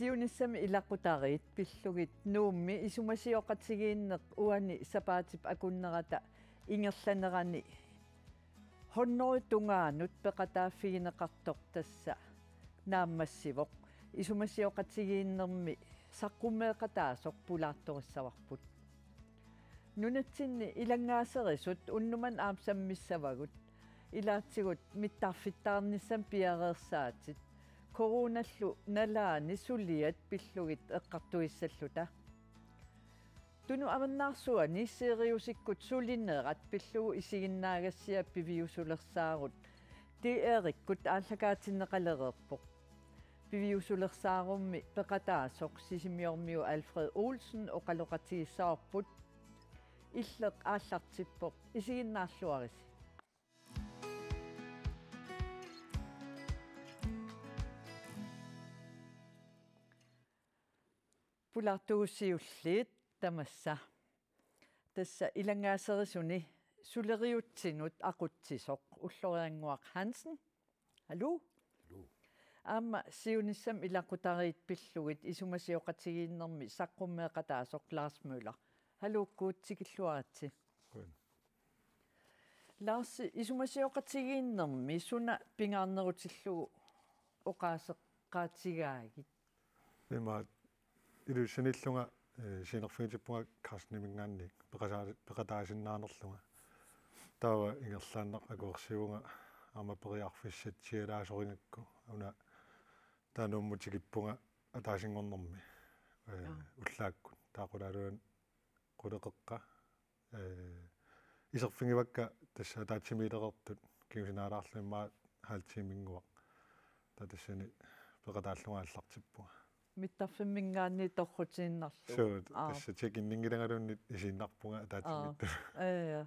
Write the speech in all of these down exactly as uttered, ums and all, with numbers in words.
Siunissami ilaqutariit pillugit Nuummi isumasioqatigiinneq uani sapaatip akunnerata ingerlanerani hundrede tungaanut peqataaffigineqartoq tassa naammassivoq. Isumasioqatigiinnermi saqqummeeqataasoq pulaartorissavarput. Nunatsinni ilanngaaserisut unnuk manna aamma sammissavagut. Ilaatigut mittarfittaarnissamut piareersaatit. Coronallu nalaani suliat pillugit eqqartuissalluta. Tunut Avannaarsuani Siriusikkut sulinerat pillugu isiginnaagassiaq piviusulersaarut D R-ikkut aallakaatinneqalereerpoq. Piviusulersaarummi peqataasoq Sisimiormiu Alfred Olsen oqaloqatigissavarput. Illeq aallartippoq, isiginnaarluarisi. Pulaartugut siulliit tamassa. Tassa ilanngaaserisuni suleriutsinut aqutsisoq Ulloriannguaq Hansen. Haluu? Haluu. Aamma siunissami ilaqutariit pillugit isumasioqatigiinnermi saqqummeeqataasoq Lars Møller. Haluukkuut tikilluaritsi. Qujan. Lars, isumasioqatigiinnermi suna pingaarnerutillugu oqaaseqaatigaagit? Imaat Ilulissaniillunga, eh, sianerfigitippunga Carsteniminngaanniit peqasaa-, peqataasinnaanerlunga. Taava ingerlaannaq akuersivunga aamma periarfissat sialaasorigakku. Una taanna Nuummut tikippunga ataasinngornermi, eh, Aa. ullaakkut. Taava qulaaluan quleqeqqa. Eh, iserfigivakka tassa ataatsimiilereertut kingusinaalaarlugit immaqa halv timinnguaq. Taava tassani peqataallunga aallartippunga. Mittarfimminngaanniit torrutiinnarlugu. Suu, Aa. tassa tjekinninngilangaluunniit isiinnarpunga ataatsimiittut. Aa. Ja, ja.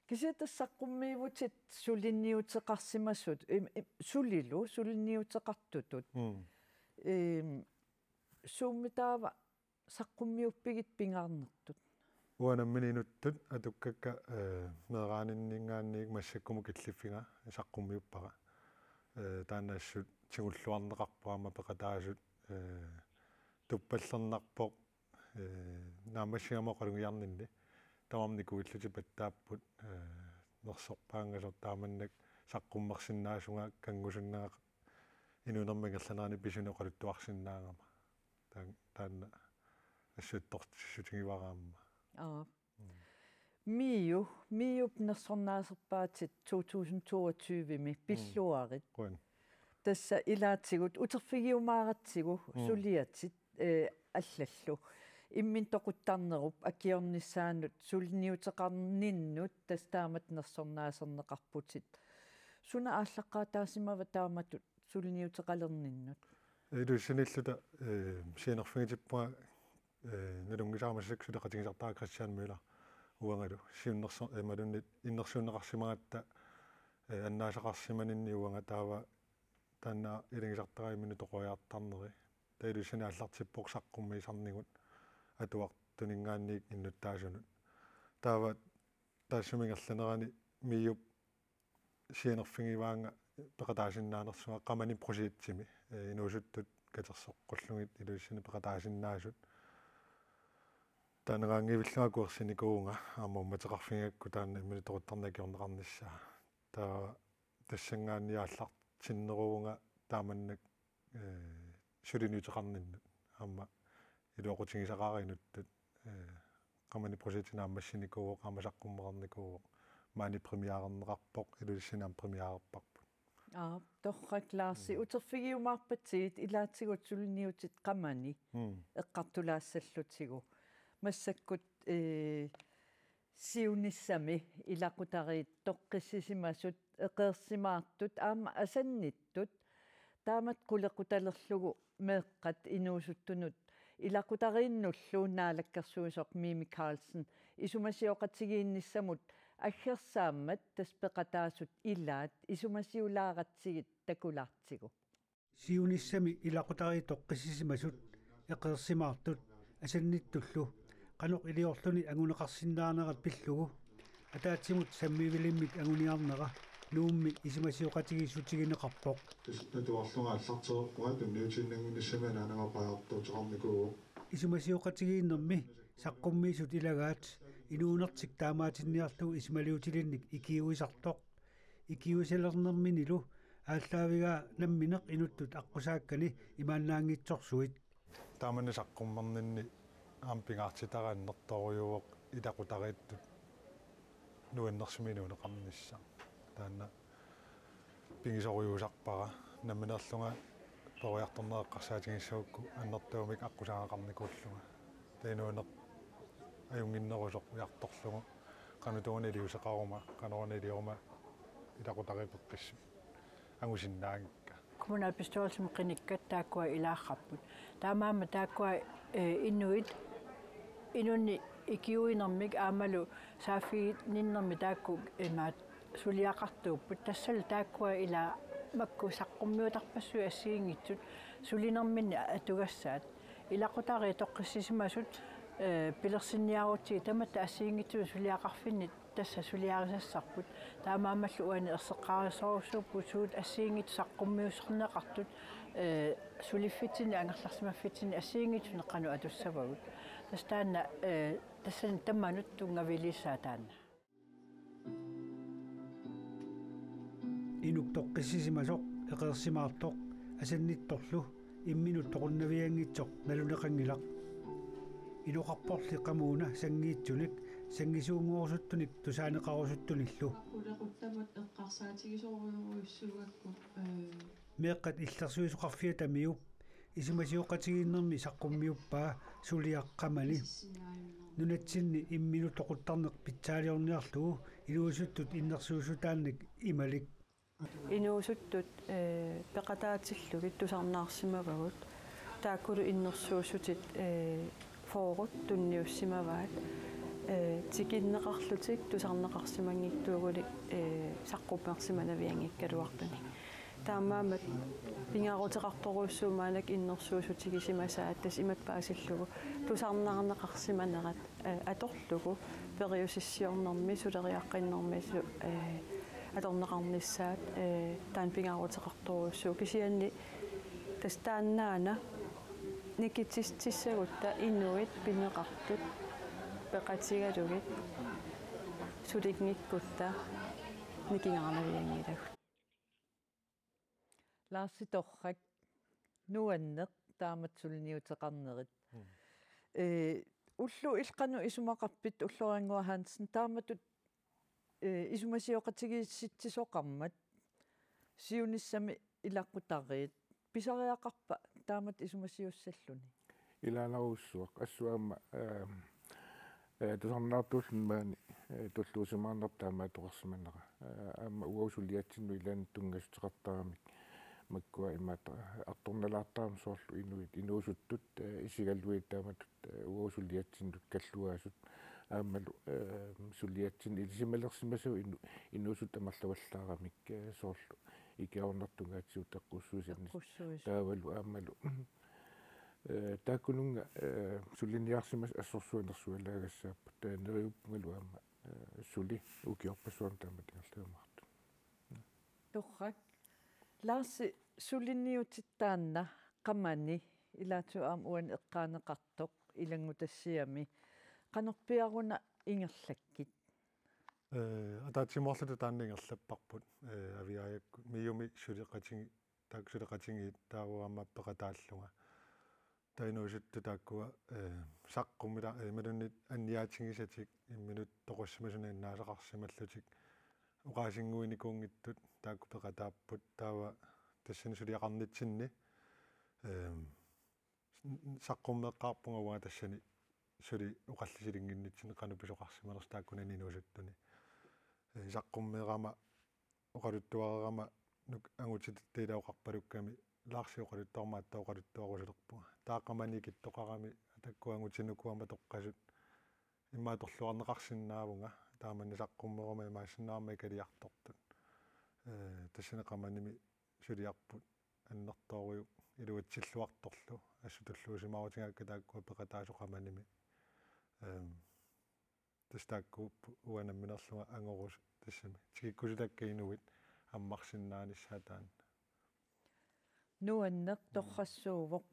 Kisianni tassa saqqummiivutit suliniuteqarsimasut, im, im, sulilu, suliniuteqartutut. Mm. Ehm, suummi taava saqqummiuppigit pingaarnertut? Uanga nammineq inuttut atukkakka, eh, meeraaninninngaanniit massakkumut killiffiga saqqummiuppara. Eh, taanna assut tigulluarneqarpoq aamma peqataasut, eh, tuppallernarpoq, eh, naammassigama oqalugiarninni. Tamarmik nikuillutik pattaapput, eh, nersorpaanngasoq taamannak saqqummersinnaasunga kanngusunnanga inuunerma ingerlanerani pisuni oqaluttuarsinnaagama. Taan-, taanna assuttortissutigivarama. Aa. Mm. MIO, MIO-p nersornaaserpaatit to tusind toogtyve-mi Mm. pilluarit. Qujan. Tassa ilaatigut uterfigiumaaratsigu Mm. suliatit, eh, allallu. Imminut toquttarnerup akiornissaanut suliniuteqarninnut tassa taamatut nersornaaserneqarputit. Suna aallaqqaataasimavat taamatut suliniuteqalerninnut? Ilulissaniilluta, eh, sianerfigitippunga, eh, nalunngisara massakkut suleqatigisartara Christian Møller uangalu. Siunnerso-, eh, imaluunniit innersuunneqarsimagatta, eh, annaasaqarsimaninni uanga taava taanna ilagisartara imminut toqoriartarneri. Taava Ilulissani aallartippoq saqqummiisarnigut atuartuninngaanniit innuttaasunut. Taava taassuma ingerlanerani MIO-p sianerfigivaanga peqataasinnaanersunga Qamani projektimi, eh, inuusuttut katersoqqullugit Ilulissani peqataasinnaasut. Taanna qaangiivillunga akuersinikuuvunga aamma uummateqarfigigakku taanna imminut toquttarneq akiorneqarnissaa. Taava tassanngaanniit aallartinneruvunga taamannak, eh, suliniuteqarninnut. Aamma iluaqutigisaqaara inuttut, eh, Qamani projekti naammassinikuuvoq, aamma saqqummeqarnikuuvoq. Maani premiererneqarpoq, Ilulissani aamma premiererparput. Aa, torrak Lars, Mm. uterfigiumaarpatsigit ilaatigut suliniutit Qamani Mm. eqqartulaassallutigu. Massakkut, eh, siunissami ilaqutariit toqqissisimasut, eqeersimaartut aamma asannittut taamatut qulequtalerlugu meeqqat inuusuttunut ilaqutariinnullu naalakkersuisoq Mimi Karlsen isumasioqatigiinnissamut aggersaammat tassa peqataasut ilaat isumasiulaaratsigit takulaartigu. Siunissami ilaqutariit toqqissisimasut, eqeersimaartut, asannittullu, qanoq iliorluni anguneqarsinnaanerat pillugu, ataatsimut sammivilimmik anguniarnera, Nuummi isumasioqatigiissutigineqarpoq. Tusarnaarlunga aallartereerpunga tunniutiinnanngunissamik anaanaga paartuuteqarnikuuvoq. Isumasioqatigiinnermi saqqummiisut ilagaat inuunertik taamaatinniarlugu isumaliutilinnik ikiuisartoq. Ikiuisalernerminilu aallaavigaa nammineq inuttut aqqusaakkani imaannaanngitsorsuit. Taamani saqqummerninni aamma pingaartitara annertoorujuuvoq ilaqutariittut nuannersumik inuuneqarnissaq. Taanna pigisorujuusarpara nammineerlunga peroriartorneq eqqarsaatigissagukku annertuumik aqqusaagaqarnikuullunga. Taava inuuneq ajunnginnerusoq ujartorlugu qanoq tungaanut iliuuseqaruma, qanoruna ilioruma ilaqutariit peqqissut angusinnaanngikka. Kommunalbestyrelsimi qinikkat taakkua ilaarrapput. Taamaammat taakkua, eh, inuit inunnik ikiuinermik aammalu saaffiginninnermik taakku imaat suliaqartuupput. Tassalu taakkua ilaa makku saqqummiutarpassuit assigiinngitsut sulinerminni atugassaat. Ilaqutariit toqqissisimasut, eh, pilersinniarutsigit tamatta assigiinngitsunut suliaqarfinni tassa suliarisassarput. Taamaammallu uani erseqqaarisorujussuupput suut assigiinngitsut saqqummiussarneqartut, eh, suliffitsinni angerlarsimaffitsinni assigiinngitsunik qanoq atussavagut. Tassa taanna, eh, tassani tamanut tunngaviliissaaq taanna. Inuk toqqissisimasoq eqeersimaartoq asannittorlu imminut toqunnavianngitsoq naluneqanngilaq. Inoqarporli qamuuna sanngiitsunik sanngisuunngorusuttunik tusaaneqarusuttunillu. Qulequttamut eqqarsaatigisorujorujussuugakku, eh. Meeqqat Illersuisoqarfiata MIO-p isumasioqatigiinnermi saqqummiuppaa suliaq Qamani. Nunatsinni imminut toquttarneq pitsaaliorniarlugu inuusuttut innersuussutaannik imalik. Inuusuttut, eh, peqataatillugit tusarnaarsimavagut. Taakkulu innersuussutit, eh, fyrret tunniussimavaat. Eh, tikinneqarlutik tusarneqarsimanngitsuugulik, eh, saqqummersimanavianngikkaluartunik. Taamaammat pingaaruteqartorujussuuvoq maannakkut innersuussutigisimasaat tassa imatut paasillugu tusarnaarneqarsimanerat, eh, atorlugu periusissiornermi suleriaqqinnermilu, eh, atorneqarnissaat, eh, taanna pingaaruteqartorujussuuvoq kisianni tassa taannaana nikititsissagutta inuit pineqartut peqatigalugit sulinngikkutta nikingaarnavianngilagut. Laarsi torrak, nuanneq taamatut suliniuteqarnerit. Mm. Eh, ullut illit qanoq isumaqarpit Ulloriannguaq Hansen, taamatut, eh, isumasioqatigiissitsisoqarmat siunissami ilaqutariit, pisariaqarpa taamatut isumasiussalluni? Ilaalarujussuaq, assut aamma, ehm, eh, tusarnaartuulluni maani, eh, tulluusimaarnartoq taamaattoqarsimanera. Eh, aamma uagut suliatsinnut ilaannut tunngassuteqartaramik makkua imaattoq, eh, artornalaartaramik soorlu inuit, inuusuttut, eh, isigalugit taamatut, eh, uagut suliatsinnut kalluaasut. Aammalu, eh, suliatsinni ilisimalersimasavut inu-, inuusuttut amerlavallaaramik, eh, soorlu ikiaroornartut tungaatigut teqqussuisanni. Teqqussuisanni. Taavalu aammalu, eh, taakkununnga, eh, suliniarsimasut assorsuannersualaagassaarput. Taava neriuppungalu aamma, eh, suli ukiorpassuarni taamatut ingerlajumaartut. Torrak. Laarsi, suliniutit taanna Qamani, ilaatigut aamma uani eqqaaneqartoq ilanngutassiami. Qanorpiaruna ingerlakkit? Eh, ataatsimoorluta taanna ingerlapparput. Eh, Aviaajakkut MIO-mi suleqatigi-, taakku suleqatigiit taava aamma peqataallunga. Taava inuusuttut taakkua, eh, saqqummilaar-, eh, imaluunniit anniaatigisatik imminut toqussimasuni annaasaqarsimallutik oqaasinnguinikuunngitsut taakku peqataapput, taava tassani suliaqarnitsinni, eh, saqqummeqqaarpunga uanga tassani suli oqallisilinnginnitsinni qanoq pisoqarsimanersoq taakkunani inuusuttuni. Eh, saqqummerama oqaluttuarama nuk-, angutitatta ila oqarpalukkami Laarsi oqaluttuarmat aatsaat oqaluttuarusulerpunga. Taava Qamani ikittoqarami taakkua angutit nukuamatoqqasut immaqa atorluarneqarsinnaavunga. Taamani saqqummerama imaassinnaavoq aamma ikiliartortut. Eh, tassani Qamanimi suliarput annertoorujuk iluatsilluartorlu. Assut tulluusimaarutigaakka taakkua peqataasut Qamanimi. Ehm, Tassa taakku uanga nammineerlunga angorusut tassami. Tikikkusutakka inuit. ammarsinnaanissaa taanna. Nuanneq torrassuuvoq.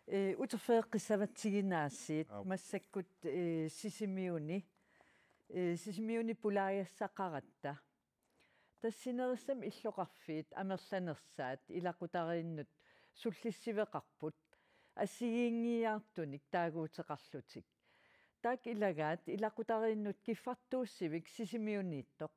Ee, uterfigeqqissavatsiginnaassiit. Aap. Massakkut, ee, Sisimiuni. Ee, Sisimiuni pulaajassaqaratta. Tassa sinerissami illoqarfiit amerlanersaat ilaqutariinnut sullissiveqarput assigiinngiiaartunik taaguuteqarlutik. Taakku ilagaat ilaqutariinnut kiffartuussivik Sisimiuniittoq.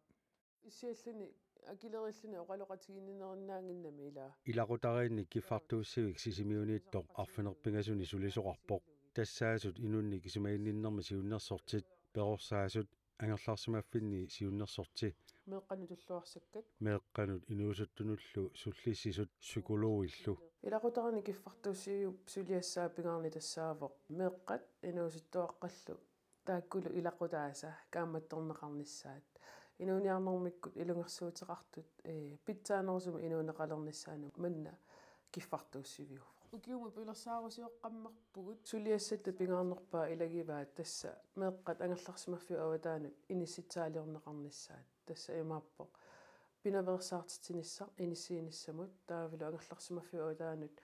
Issialluni akileriilluni oqaloqatiginninnerunnaannginnami ilaa. Ilaqutariinnik kiffartuussivik Sisimiuniittoq arfineq-pingasuni sulisoqarpoq. Tassaasut inunnik isumaginninnermi siunnersortit, perorsaasut, angerlarsimaffinni siunnersorti. Meeqqanut tulluarsakkat. Meeqqanut inuusuttunullu sullissisut psykologillu. Ilaqutariinnik kiffartuussiviup suliassaa pingaarni tassaavoq meeqqat inuusuttuaqqallu taakkulu ilaqutaasa kaammattorneqarnissaat. Inuuniarnermikkut ilungersuuteqartut, ee, pitsaanerusumik inuuneqalernissaannut manna kiffartuussiviuvoq. Ukiumut pilersaarusioqqammerpugut suliassatta pingaarnerpaaq ilagivaat tassa meeqqat angerlarsimaffiup avataanut inissitsaaliorneqarnissaat. Tassa imaappoq pinaveersaartitsinissaq inissiinissamut taavalu angerlarsimaffiup avataanut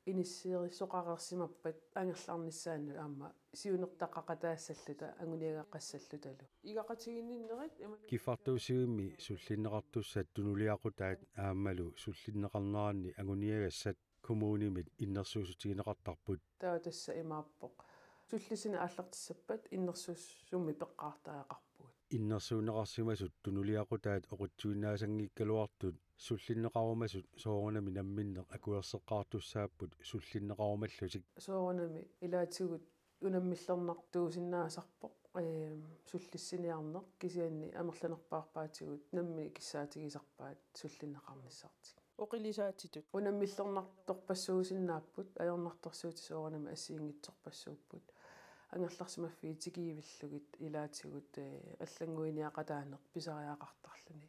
inissiisoqareersimappat angerlarnissaannut aamma siunertaqaqataassalluta anguniagaqqassallutalu. Igaqatiginninnerit imannak. Kiffartuussivimmi sullinneqartussat tunuliaqutaat aammalu sullinneqarneranni anguniagassat kommunimit innersuussutigineqartarput. Taava tassa imaappoq sullissineq aallartissappat innersuussummik peqqaartariaqarpugut. Innersuunneqarsimasut tunuliaqutaat oqitsuinnaasanngikkaluartut sullinneqarumasut soorunami namminneq akuerseqqaartussaapput sullinneqarumallutik. Soorunami ilaatigut unammillernartuusinnaasarpoq, ee, sullissiniarneq kisianni amerlanerpaarpaatigut nammineq kissaatigisarpaat sullinneqarnissartik. Oqilisaatitut. Unammillernartorpassuusinnaapput, ajornartorsiutit soorunami assigiinngitsorpassuupput. Angerlarsimaffiit tikivillugit ilaatigut, ee, allannguiniaqataaneq pisariaqartarluni.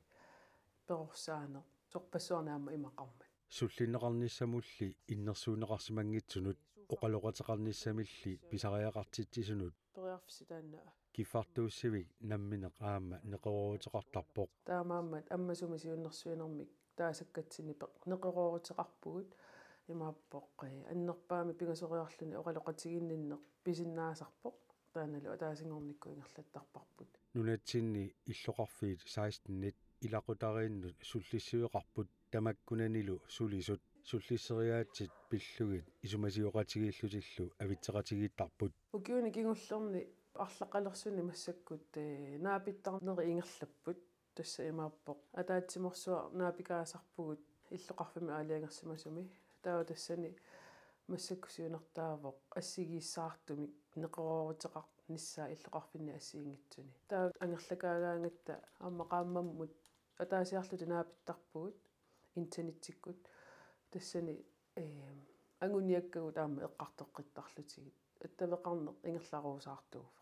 Perorsaaneq sorpassuarnik aamma imaqarmat. Sullinneqarnissamulli innersuunneqarsimanngitsunut oqaloqateqarnissamilli pisariaqartitsisunut. Periarfissaq taanna. Kiffartuussivik nammineq aamma neqerooruteqartarpoq. Taamaammat ammasumik siunnersuinermik taasakkatsinni pe-, neqerooruteqarpugut imaappoq, ee, annerpaamik pingasoriarluni oqaloqatiginninneq pisinnaasarpoq. Taannalu ataasinngornikkut ingerlattarparput. Nunatsinni illoqarfiit sekstenit ilaqutariinnut sullissiveqarput tamakkunanilu sulisut sullisseriaatsit pillugit isumasioqatigiillutillu avitseqatigiittarput. Ukiuni kingullerni arlaqalersuni massakkut, ee, naapittarnerit ingerlapput. Tassa imaappoq ataatsimoorsuaq naapikaasarpugut illoqarfimmi aalajangersimasumi. Taava tassani massakkut siunertaavoq assigiissaartumik neqerooruteqarnissaa illoqarfinni assigiinngitsuni. Taava angerlakaagaangatta aamma qaammammut ataasiarluta naapittarpugut internettikkut. Tassani, ee, anguniakkagut aamma eqqartoqqittarlutigit. Attaveqarneq ingerlaruusaartuuvoq.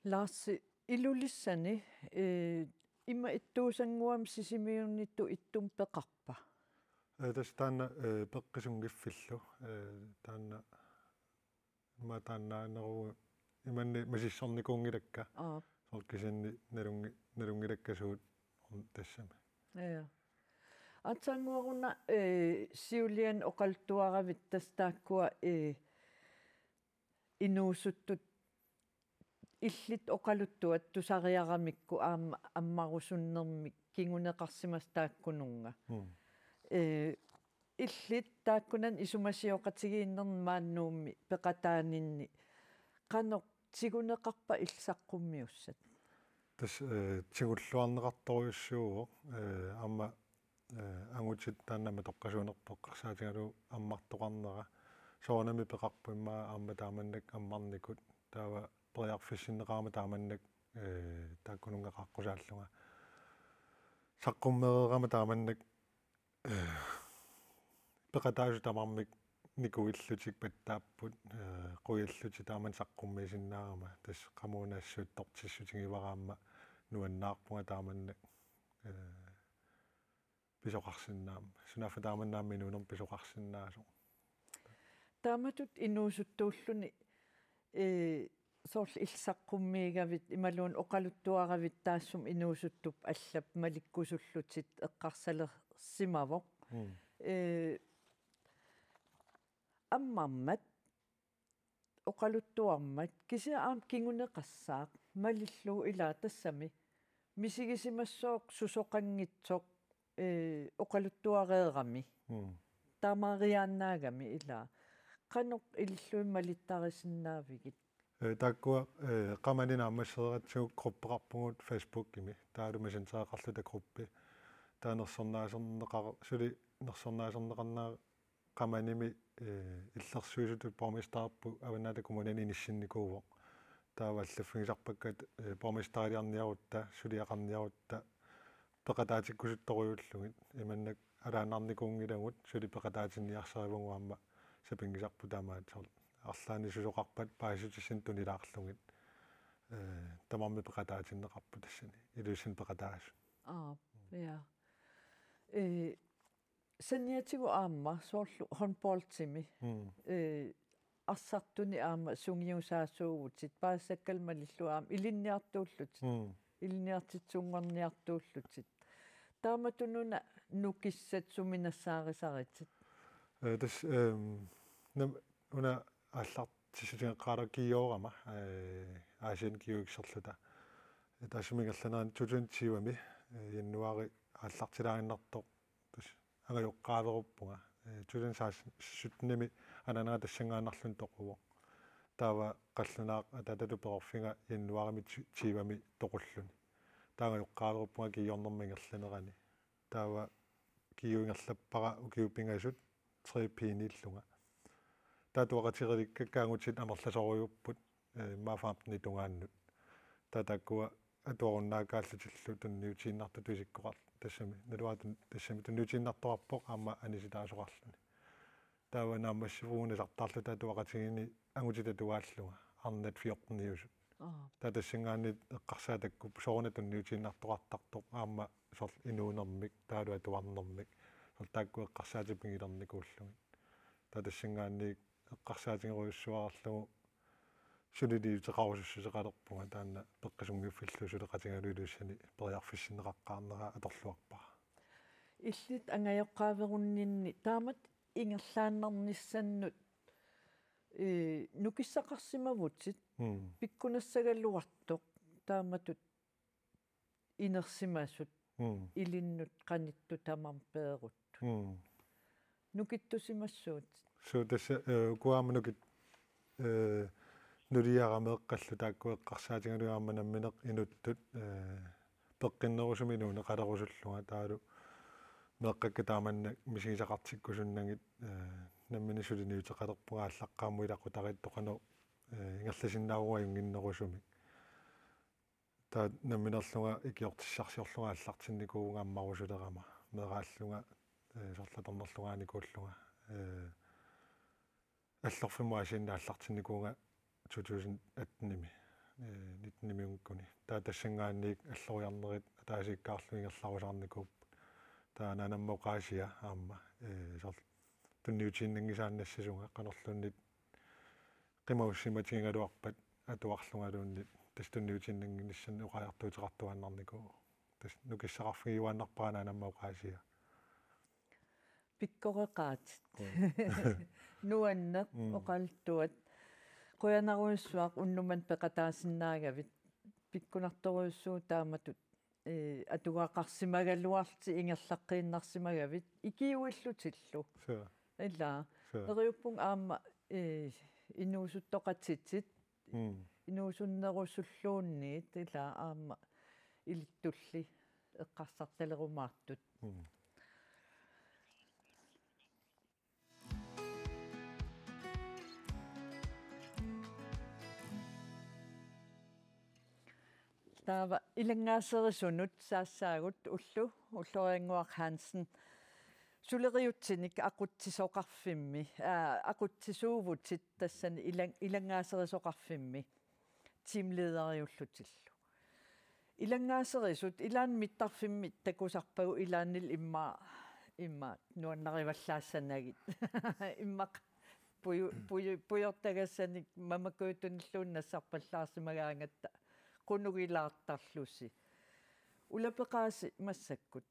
Lars, Ilulissani, ee, ima ittuusannguamik Sisimiuniittut ittumik peqarpa? Ee, tassa taanna, ee, peqqisunngiffiillu, ee, taanna ima taannaaneruvoq imanni misissornikuunngilakka. Aap. Soorlu kisianni nalunngi-, nalunngilakka suut tassami. Ja. Aatsaannguaq una, ee, siuliani oqaluttuaravit tassa taakkua, ee, inuusuttut illit oqaluttuat tusariaramikku aamma ammarusunnermik kinguneqarsimasut taakkununnga. Mm. Ee, illit taakkunani isumasioqatigiinnerni maani Nuummi peqataaninni qanoq tiguneqarpa illit saqqummiussat? Tassa, ee, tigulluarneqartorujussuuvoq, ee, aamma ee, angutit taanna matoqqasuunerput eqqarsaatigalugu ammartoqarnera. Soorunami peqarput immaqa aamma taamannak ammarnikut. Taava periarfissinneqarama taamannak, ee, taakkununnga qaaqqusaallunga. Saqqummereerama taamannak, ee, peqataasut tamarmik nikuillutik pattaapput, ee, qujallutik taamani saqqummiisinnaarama. Tassa qamuuna assut tortissutigivarama nuannaarpunga taamannak, ee, pisoqarsinnaammat. Sunaaffa taamannak aamma inuunermi pisoqarsinnaasoq. Taamatut inuusuttuulluni, ee, soorlu illit saqqummiigavit imaluunniit oqaluttuaravit taassuma inuusuttup allap malikkusullutit eqqarsalersimavoq. Mm. Ee, ammarmat, oqaluttuarmat, kisianni aamma kinguneqassaaq, malillugu ilaa tassami. Misigisimassooq susoqanngitsoq, ee, oqaluttuareerami. Mm. Taamaariaannaagami ilaa. Qanoq ilillugit malittarisinnaavigit? Ee, taakkua, ee, qamani naammassereeratsigu gruppeqarpugut Facebookimi. Taavalu Messengereqarluta gruppi. Taava nersornaaserneqar-, suli nersornaaserneqarnera qamanimi, ee, illersuisutut borgmesterippu Avannaata Kommunini inissinnikuuvoq. Taava allaffigisarpakka, ee, borgmesteriliarniarutta, suliaqarniarutta, peqataatikkusuttorujuullugit. Imannak alaannarnikuunngilagut, suli peqataatinniarsarivugut aamma sapinngisarput tamaat soorlu. Arlaannik susoqarpat paasissutissinnut tunilaarlugit. Ee, tamarmik peqataatinneqarput tassani. Ilulissanik peqataasut. Aa, ja. Ee, saniatigut aamma soorlu håndboldimi. Mm. Ee, arsartuni aamma sungiusaasuuvutit, paasisakkalu malillugu aamma ilinniartuullutit. Mm. Ilinniartitsisunngorniartuullutit. Taamatununa nukissat suminassaarisaritit? Ee, tassa, ehm, nam-, una aallartissutigeqqaarama GU-rama, ee, Aasianni GU-ikserluta. Ee, taassuma ingerlanerani to tusind tyve-mi, ee, januaari aallartilaaginnartoq tassa angajoqqaaveruppunga. Ee, to tusind sytten-imi anaanaga tassanngaannarluni toquvoq. Taava qallunaaq ataatata perorfiga januaarimi ty-, tyve-mi toqulluni. Taava angajoqqaaveruppunga GU-rnerma ingerlanerani. Taava GU ingerlappara ukiut pingasut tre P-niillunga. Taava atuaqatigereerikka angutit amerlasorujuupput, ee, immaqa femten-it tungaannut. Taava taakkua atuarunnaakaallutillu tunniutiinnartutut isikkoqarluni. Tassami, naluara tun-, tassami tunniutiinnartoqarpoq aamma anisitaasoqarluni. Taava naammassivugut nasartaarluta atuaqatigiinni angutit atuaallunga, arnat fjorten-iusut. Aa. Taava tassanngaanniit eqqarsaat takkupput sooruna tunniutiinnartoqartartoq aamma soorlu inuunermik, taavalu atuarnermik. Soorlu taakku eqqarsaatit pigilernikuullugit. Taava tassanngaanniit eqqarsaatigerujussuararlugu suliniuteqarusussuseqalerpunga taanna peqqisunngiffiillu suleqatigalugu Ilulissani periarfissinneqaqqaarnera atorluarpara. Illit angajoqqaaverunninni taamatut ingerlaannarnissannut, ee, nukissaqarsimavutit, mm, pikkunassagaluartoq taamatut inersimasut, mm, ilinnut qanittut tamarmik peeruttut. Mm. Nukittusimassuutit? Suu, tassa, ee, ukua aamma nukit-, ee, nuliara meeqqallu taakku eqqarsaatigalugit aamma nammineq inuttut, ee, peqqinnerusumik inuuneqalerusullunga taavalu meeqqakka taamannak misigisaqartikkusunnagit, ee, nammineq suliniuteqalerpunga aallaqqaammut ilaqutariittut qanoq, ee, ingerlasinnaavunga ajunnginnerusumik. Taava nammineerlunga ikiortissarsiorlunga aallartinnikuuvunga ammarusulerama. Meeraallunga, ee, soorlu atornerlungaanikuullunga. Ee, Allorfimmut Aasianni aallartinnikuuvunga to tusind atten-imi, ee, nitten-imiunngikkunik. Taava tassanngaanniit alloriarnerit ataasiakkaarlugit ingerlarusaarnikuupput. Taava anaanama oqaasia aamma, ee, soorlu tunniutiinnanngisaannassasunga qanorluunniit qimagussimatigigaluarpat atuarlungaluunniit tassa tunniutiinnannginnissannik oqaajartuuteqartuaannarnikuuvoq. Tassa nukissaqarfigiuaannarpara anaanama oqaasia. Pikkoreqaatit. Mm. Nuanneq, mm, oqaluttuat. Qujanarujussuaq unnuk manna peqataasinnaagavit. Pikkunartorujussuuvoq taamatut, ee, atugaqarsimagaluarlutit ingerlaqqiinnarsimagavit ikiuillutillu. Suu. Ilaa. Suu. Neriuppunga aamma, ee, inuusuttoqatitit, mm, inuusunnerusulluunniit ilaa aamma ilittulli eqqarsartalerumaartut. Mm. Taava ilanngaaserisunut saassaagut Ullu Ulloriannguaq Hansen. Suleriaatsinik aqutsisoqarfimmi, aa, aqutsisuuvutit tassani ilan-, ilanngaaserisoqarfimmi teamlederiullutillu. Ilanngaaserisut ilaanni mittarfimmi takusarpagut ilaannilu immaqa, immaqa nuannarivallaassanagit. Immaqa puju-, puju-, pujortagassanik mamakujuttunilluunniit nassarpallaarsimagaangatta qunugilaartarlusi. Ulapeqaasi massakkut.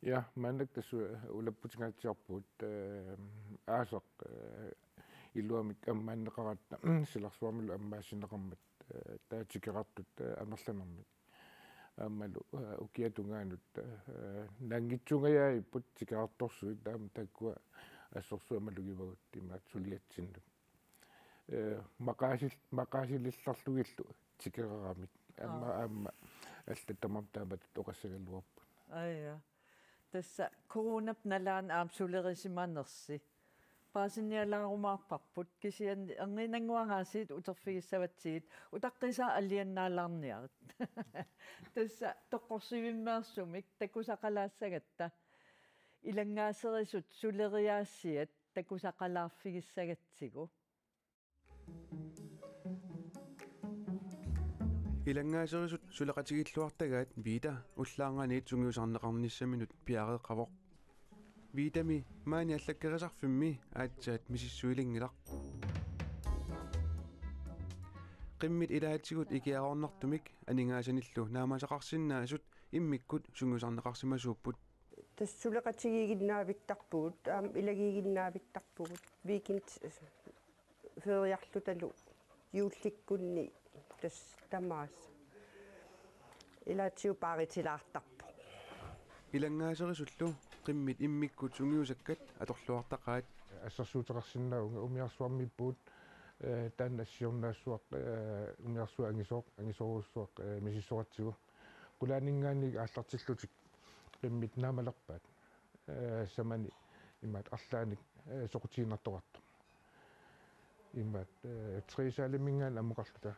Ja, maannakkut tassa ulapputingaatsiarpugut, eh, aasaq, eh, iluamik ammaanneqaratta, silarsuarmilu ammaassineqarmat, eh, taava tikeqartut, eh, amerlanermik. Aammalu, eh, ukiatungaanut, eh, naanngitsungajaapput tikeqartorsuit, aamma taakkua assorsuaq malugivagut imaattoq suliatsinnut. Eh, maqaasil-, maqaasilillarlugillu tikeqaramik. Aamma, Aa. aamma allattamam taamatut oqassagaluarput. Aja. Tassa coronap nalaani aamma sulerisimanersi. Paasinnialaarumaarparput kisianni erniinnannguaq aasiit uterfigissavatsigit utaqqiisaa aliannaalaarniarit. Tassa toqqorsivimmeersumik takusaqalaassagatta. Ilanngaaserisut suleriaasiat takusaqalaarfigissagatsigu. Ilanngaaserisut suleqatigilluartagaat Vita ullaarnganiit sungiusarneqarnissaminut piareeqqavoq. Vitami maani allakkerisarfimmi aatsaat misissuilinngilaq. Qimmit ilaatigut ikiaroornartumik aningaasanillu naamasaqarsinnaasut immikkut sungiusarneqarsimasuupput. Tassa suleqatigiiginnaavittarpugut, aamma ilagiiginnaavittarpugut, weekend feriarlutalu juullikkunni tassa tamaasa. Ilaatigut paaritilaartarpoq. Ilanngaaserisutlu qimmit immikkut sungiusakkat atorluartaqaat. Assersuuteqarsinnaavunga umiarsuarmiippugut, eh, taanna siornaassuaq, eh, umiarsuaq angisooq, angisoorujussuaq, eh, misissoratsigu. Qulaaninngaanniit aallartillutik qimmit naamalerpaat, eh, samani imaattoq arlaannik, eh, soqutiginartoqartoq. Imaattoq, eh, Therese Aleminngaanniit ammukarluta.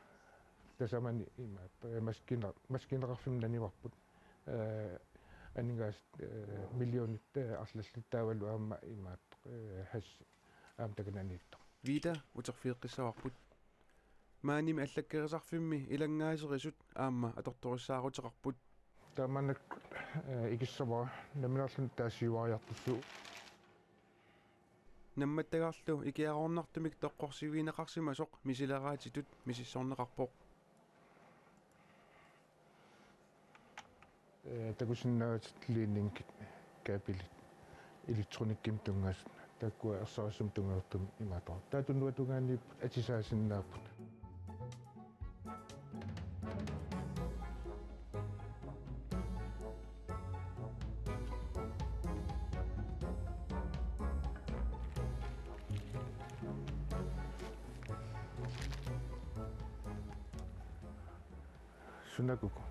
Tasamani imaattoq, eh, maskiina-, maskiineqarfimmi nanivarput. Eh, aningaasat, eh, millionit, eh, arlallit taavalu aamma imaattoq, eh, hash aamma takananiittoq. Vita uterfigeqqissavarput. Maanimi allakkerisarfimmi ilanngaaserisut aamma atortorissaaruteqarput. Taamaaneq, eh, ikissavara nammineerluni taasiuariartussuuvoq. Nammattagarlu ikiaroornartumik toqqorsivigineqarsimasoq misileraatitut misissorneqarpoq. Eh, takusinnaavat ledningit, kabelit, elektronikkimik tunngasut, taakkua ersarissumik tunngasortumik imaattoq. Taava tunuatungaaniipput atisaasinnaapput. Sunakuku.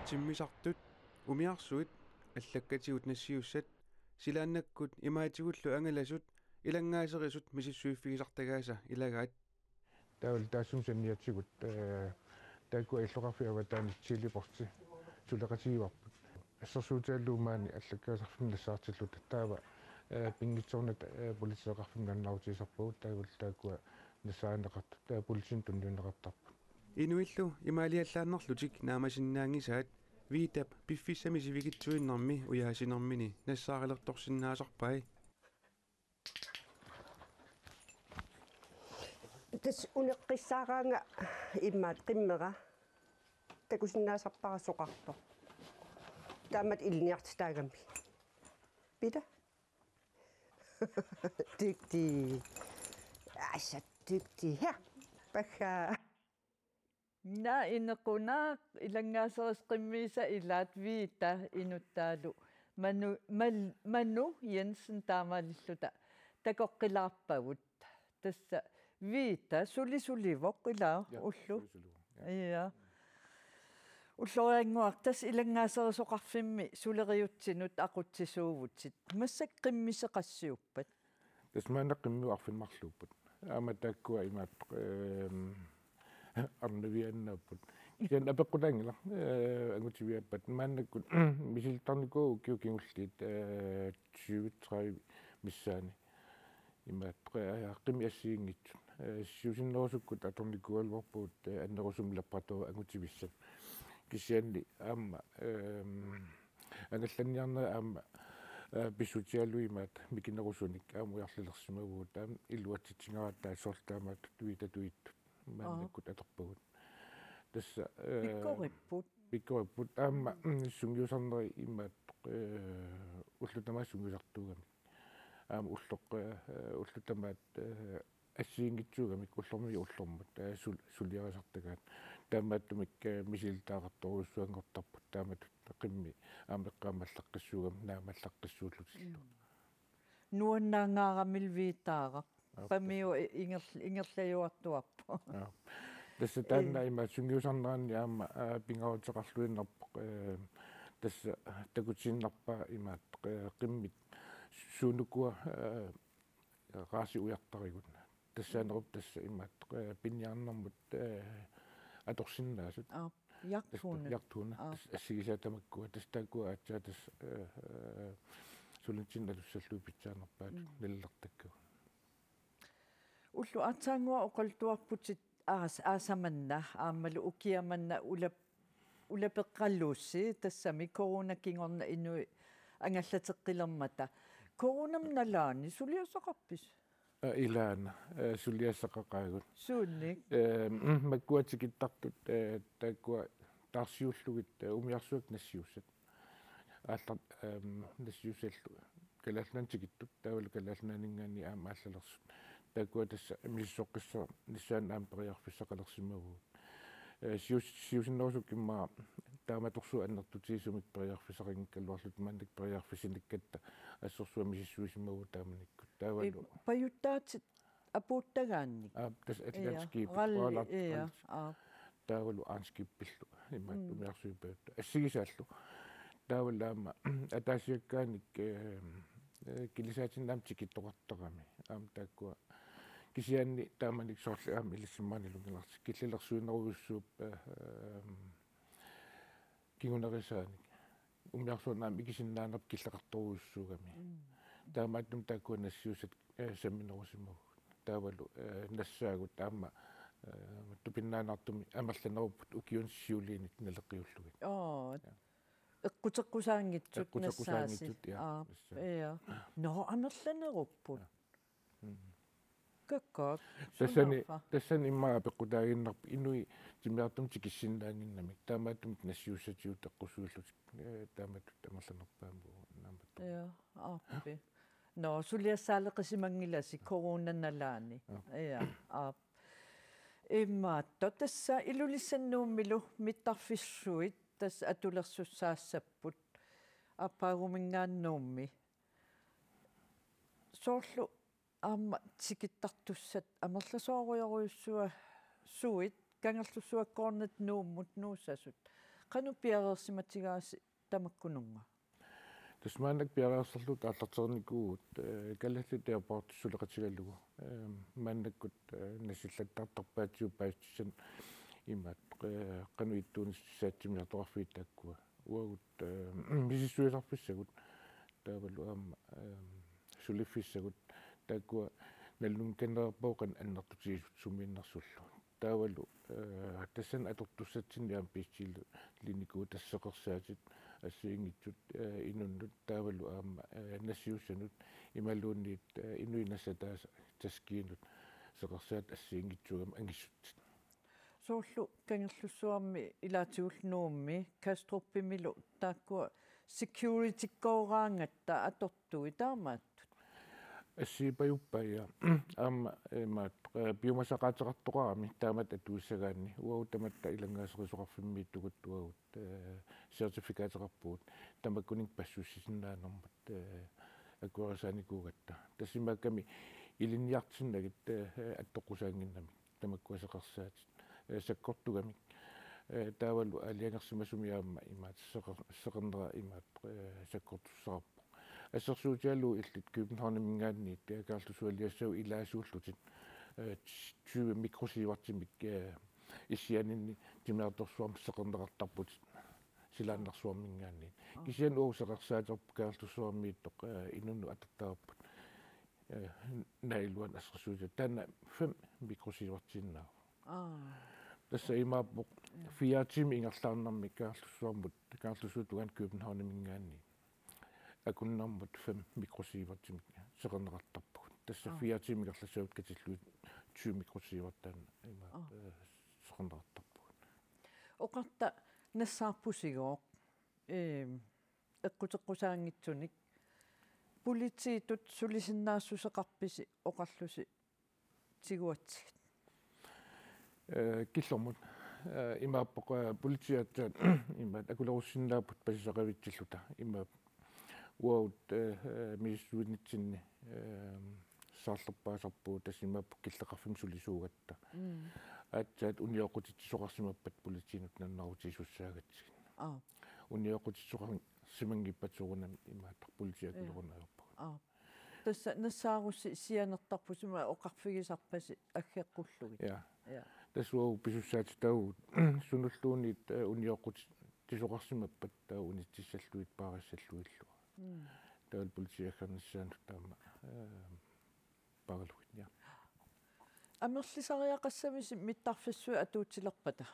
Timmisartut, umiarsuit, allakkatigut nassiussat, silaannakkut imaatigullu angalasut, ilanngaaserisut misissuiffigisartagaasa ilagaat. Taavalu taassuma saniatigut, eh, taakkua illoqarfiup avataani Chili Posti suleqatigivarput. Assersuutigalugu maani allakkerisarfimmi nassaartilluta taava, eh, pinngitsoornata, eh, politeeqarfimmi nalunaarutigisarpagut taavalu taakkua nassaarineqartut, taava politiinut tunniunneqartarput. Inuillu imaaliallaannarlutik naamasinnaanngisaat Vitap piffissami sivikitsuinnarmi ujaasinermini nassaarilertorsinnaasarpai. Tassa uneqqissaaraanga imaattoq qimmera. Takusinnaasarpara soqartoq. Taamatut ilinniartitaagami. Pita? Dygtig. Asa dygtig. Her. Bakka. Naa inequnaq ilanngaaserisut qimmiisa ilaat Vita inuttaalu Manu, Mal-, Manu Jensen taamaalilluta takoqqilaarpagut. Tassa Vita suli sulivoq ilaa. Ja, ullu. Suli sulivoq. Ja. Ja. Ulloriannguaq tassa ilanngaaserisoqarfimmi suleriutsinut aqutsisuuvutit. Massakkut qimmisut qassiuppat? Tassa maanna qimmiut arfineq-marluupput. Aamma taakkua imaattoq, ehm, arnaviannaapput. Kisianni apeqqutaanngilaq, eh, angutiviappat. Maannakkut misilittarnikuuvugut ukiut kingulliit, eh, tyve tredive missaani. Imaattoq, eh, qimmit assigiinngitsut. Eh, siusinnerusukkut atornikuugaluarpugut, eh, annerusumik laboratoriat angutivissat. Kisianni aamma, ehm, angallanniarnerit aamma Aa, pissutigalugu imaattoq mikinerusunik aamma ujarlilersimavugut, aamma iluatsitsingaartaat soorlu taamaattut Vita Tuittut maannakkut atorpagut. Tassa, ee, pikkoripput. Pikkoripput aamma, mm, sungiusarneri imaattoq, ee, ullut tamaasa sungiusartuugamik. Aamma ulloq, ee, ullut tamaasa, ee, assigiinngitsuugamik ullormiit ullormut, ee, sul-, suliarisartagaat. Taamaattumik, ee, misilittagaqartorujussuanngortarput taamatut qimmit aamma eqqaamallaqqissuugamik naamallaqqissuullutillu. Mm. Nuannaangaaramilu Vitaaraq. Aap, pamiu i-, inger-, ingerlajuartuarpoq. Aap. Tassa taanna ima sungiusarnerani aamma, aa, pingaaruteqarluinnarpoq, ee, tassa takutiinnarpaa imaattoq, ee, qimmit suunukua, ee, raasi ujartarigut. Tassaanerup tassa imaattoq, ee, piniarnermut, ee, atorsinnaasut. Aap, jagthunde. Tassa jagthunde. Aap. Tassa assigisaat tamakkua. Tassa taakkua aatsaat tassa, ee, ee, sulinitsinni alussallugit pitsaanerpaatut nalilertakkagut. Ulloq aatsaannguaq oqaluttuarputit aas-, aasaq manna aammalu ukiaq manna ulap-, ulapeqqalusi tassami corona kingorna inuit angallateqqilermata. Coronamut nalaani suliassaqarpisi? Aa, ilaana, ee, suliassaqaqaagut. Suunnik? Ee, mm, makkua tikittartut, ee, taakkua taarsiullugit, ee, umiarsuakkut nassiussat. Aallar-, ehm, nassiussallu Kalaallit Nunaanni tikittut, taavalu Kalaallit Nunaanninngaanniit aamma aallalersut. Taakkua tassa misissoqqissaarnissaannut aamma periarfissaqalersimavugut. Ee, sius-, siusinnerusukkut immaqa taamatorsuaq annertutigisumik periarfissaqanngikkaluarluta maannakkut periarfissinnikkatta assersuut misissuisimavugut taamanikkut. Taavalu. Ee, pajuttaatit apuuttagaannik. Aap, tassa Atlantic Skibit, ralli, Royal Atlantic. Aap. Taavalu Eimskibimillu imaattoq umiarsuit pajuttoq. Assigisaallu. Taavalu aamma ataasiakkaanik, ee, ee, kilisaatinnaamik tikittoqartarami. Aamma taakkua kisianni taamanikkut soorlu aamma ilissinnut maanilunngilarsi killilersuinerujussuupput, ee, kingunerisaanik. Umiarsuarnut aamma ikisinnaanerput killeqartorujussuugami. Mm. Taamaattumik taakkua nassiussat, ee, samminerusimavugut. Taavalu, ee, nassaagut aamma, ee, tupinnaannartumik amerlanerupput ukiuni siuliini naleqqiullugit. Oo. Ja. Eqquteqqusaanngitsut. Eqquteqqusaanngitsut, nassaasi. Ja, aap, nassaasi. Ja. Nå, amerlanerupput. Ja. Mm. Kakkaak. Tassani, sunaaffa? Tassani immaqa apeqqutaaginnarpoq inuit timmisartumik tikissinnaannginnamik. Taamaattumik nassiussatigut eqqusuillutik, ee, taamatut amerlanerpaamik naammattoq. Ja, aappi. Nå, suliassaaleqisimanngilasi coronap nalaani. Aap. Ja, aap. Imaattoq tassa Ilulissat Nuummilu mittarfissuit tassa atulersussaassapput. Aappaaguminngaanniit Nuummi. Soorlu aamma tikittartussat amerlasoorujorujussuasuit Kangerlussuakkoornata Nuummut nuussasut. Qanoq piareersimatigaasi tamakkununnga? Tassa maannakkut piareersarluta aallartereernikuuvugut, ee, Kalaallit Airports suleqatigalugu. Ee, maannakkut, ee, nassillattartarpaatigut paasissutissanik imaattoq, ee, qanoq ittuunissaat timmisartoqarfiit taakkua. Uagut, ee, misissuisarfissagut taavalu aamma, ee, suliffissagut taakkua nalunngikkaluarpagut qanoq annertutigisut sumiinnersullu. Taavalu, ee, tassani atortussatsinni aamma bestillinikuuvugut tassa seqersaatit assigiinngitsut, ee, inunnut taavalu aamma, ee, nassiussanut imaluunniit, ee, inuit nassataasa taskiinut seqersaatit assigiinngitsuugamik angissutsit. Soorlu Kangerlussuarmi ilaatigullu Nuummi, Kastrupimilu taakkua securitykkooraagatsigit atortuit taamaattut? Assigiippajuppai, ja. Aamma imaattoq, ee, piumasaqaateqartoqarami taamatut atuissagaanni. Uagut tamatta ilanngaaserisoqarfimmiittugut uagut, ee, certificateqarpugut tamakkuninnga passussisinnaanermut, ee, akuerisaanikuugatta. Tassa imaakkami ilinniartinnagit, ee, attoqqusaannginnamik. Tamakkua seqersaatit, ee, sakkortugamik. Ee, taavalu aalajangersimasumi aamma imaattoq seqer-, seqernera imaattoq, ee, sakkortussaavoq. Assersuutigalugu illit Københavniminngaanniit, ee, Kangerlussualiassagut ilaasuullutit, ee, tyve mikrosievertimik, ee, issianinni timmisartorsuarmik seqerneqartarputit silaannarsuarminngaanniit. Aa. Kisianni uagut seqersaaterput Kangerlussuarmiittoq, ee, inunnut atortarput. Ee, naak iluanni assersuutigalugu taanna fem mikrosievertiinnaavoq. Aa. Tassa imaappoq, ja, fire tiimit ingerlaarnarmik Kangerlussuarmut, Kangerlussuup tungaanut Københavniminngaanniit. Akunnermut fem mikrosievertimik seqerneqartarpugut. Tassa Aa. fire tiimit ingerlassagut katillugit tyve mikrosievertaanna imaat Aa. eh, seqerneqartarpugut. Oqarta nassaarpusigooq, eem, eqquteqqusaanngitsunik. Politiitut sulisinnaassuseqarpisi oqarlusi tiguatsigit? Eh, killormut. Eh, imaappoq, eh, politiit aatsaat imaat akulerussinnaapput pasisaqavitsilluta. Imaappoq uagut, eh, eh, misissuinitsinni, eh, saarlerpaasarpugut tassa imaappoq killeqarfimmi sulisuugatta. Mm. Aatsaat unioqqutitsisoqarsimappat politiinut nalunaarutigisussaagatsigit. Aa. Unioqqutitsisoqarsimanngippat soorunami imaattoq politiit Ee. akulerunnaarpagut. Aa. Tassa nassaarussi sianertarpusi ima oqarfigisarpasi aggeqqullugit. Ja. Ja. Tassa uagut pisussaatitaavugut sunulluunniit, eh, unioqqutitsisoqarsimappat taava unitsissallugit paarissallugillu. Mm. Taavalu politiit aggernissaannut taama, eh, paaralugit, ja. Amerlisariaqassamisi mittarfissuit atuutilerpata?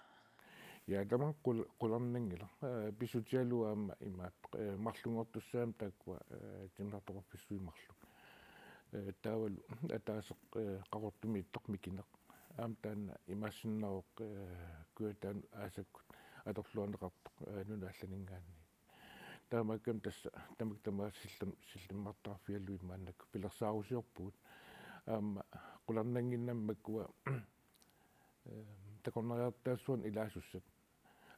Ja, tamanna qul-, qularnanngilaq. Eh, pissutigalugu aamma imaat, eh, marlunngortussaammata taakkua, eh, timmisartoqarfissuit marluk. Eh, taavalu ataaseq, eh, Qaqortumiittoq Mikineq. Aamma taanna imaassinnaavoq, eh, Kujataani aasakkut atorluarneqartoq, eh, nunat allaninngaanniit. Taamaakkami tassa tamakku tamaasa sillim-, sillimmartaarfigalugit maannakkut pilersaarusiorpugut. Aamma qularnannginnami makkua, ehm, takornariartaassuarnik ilaasussat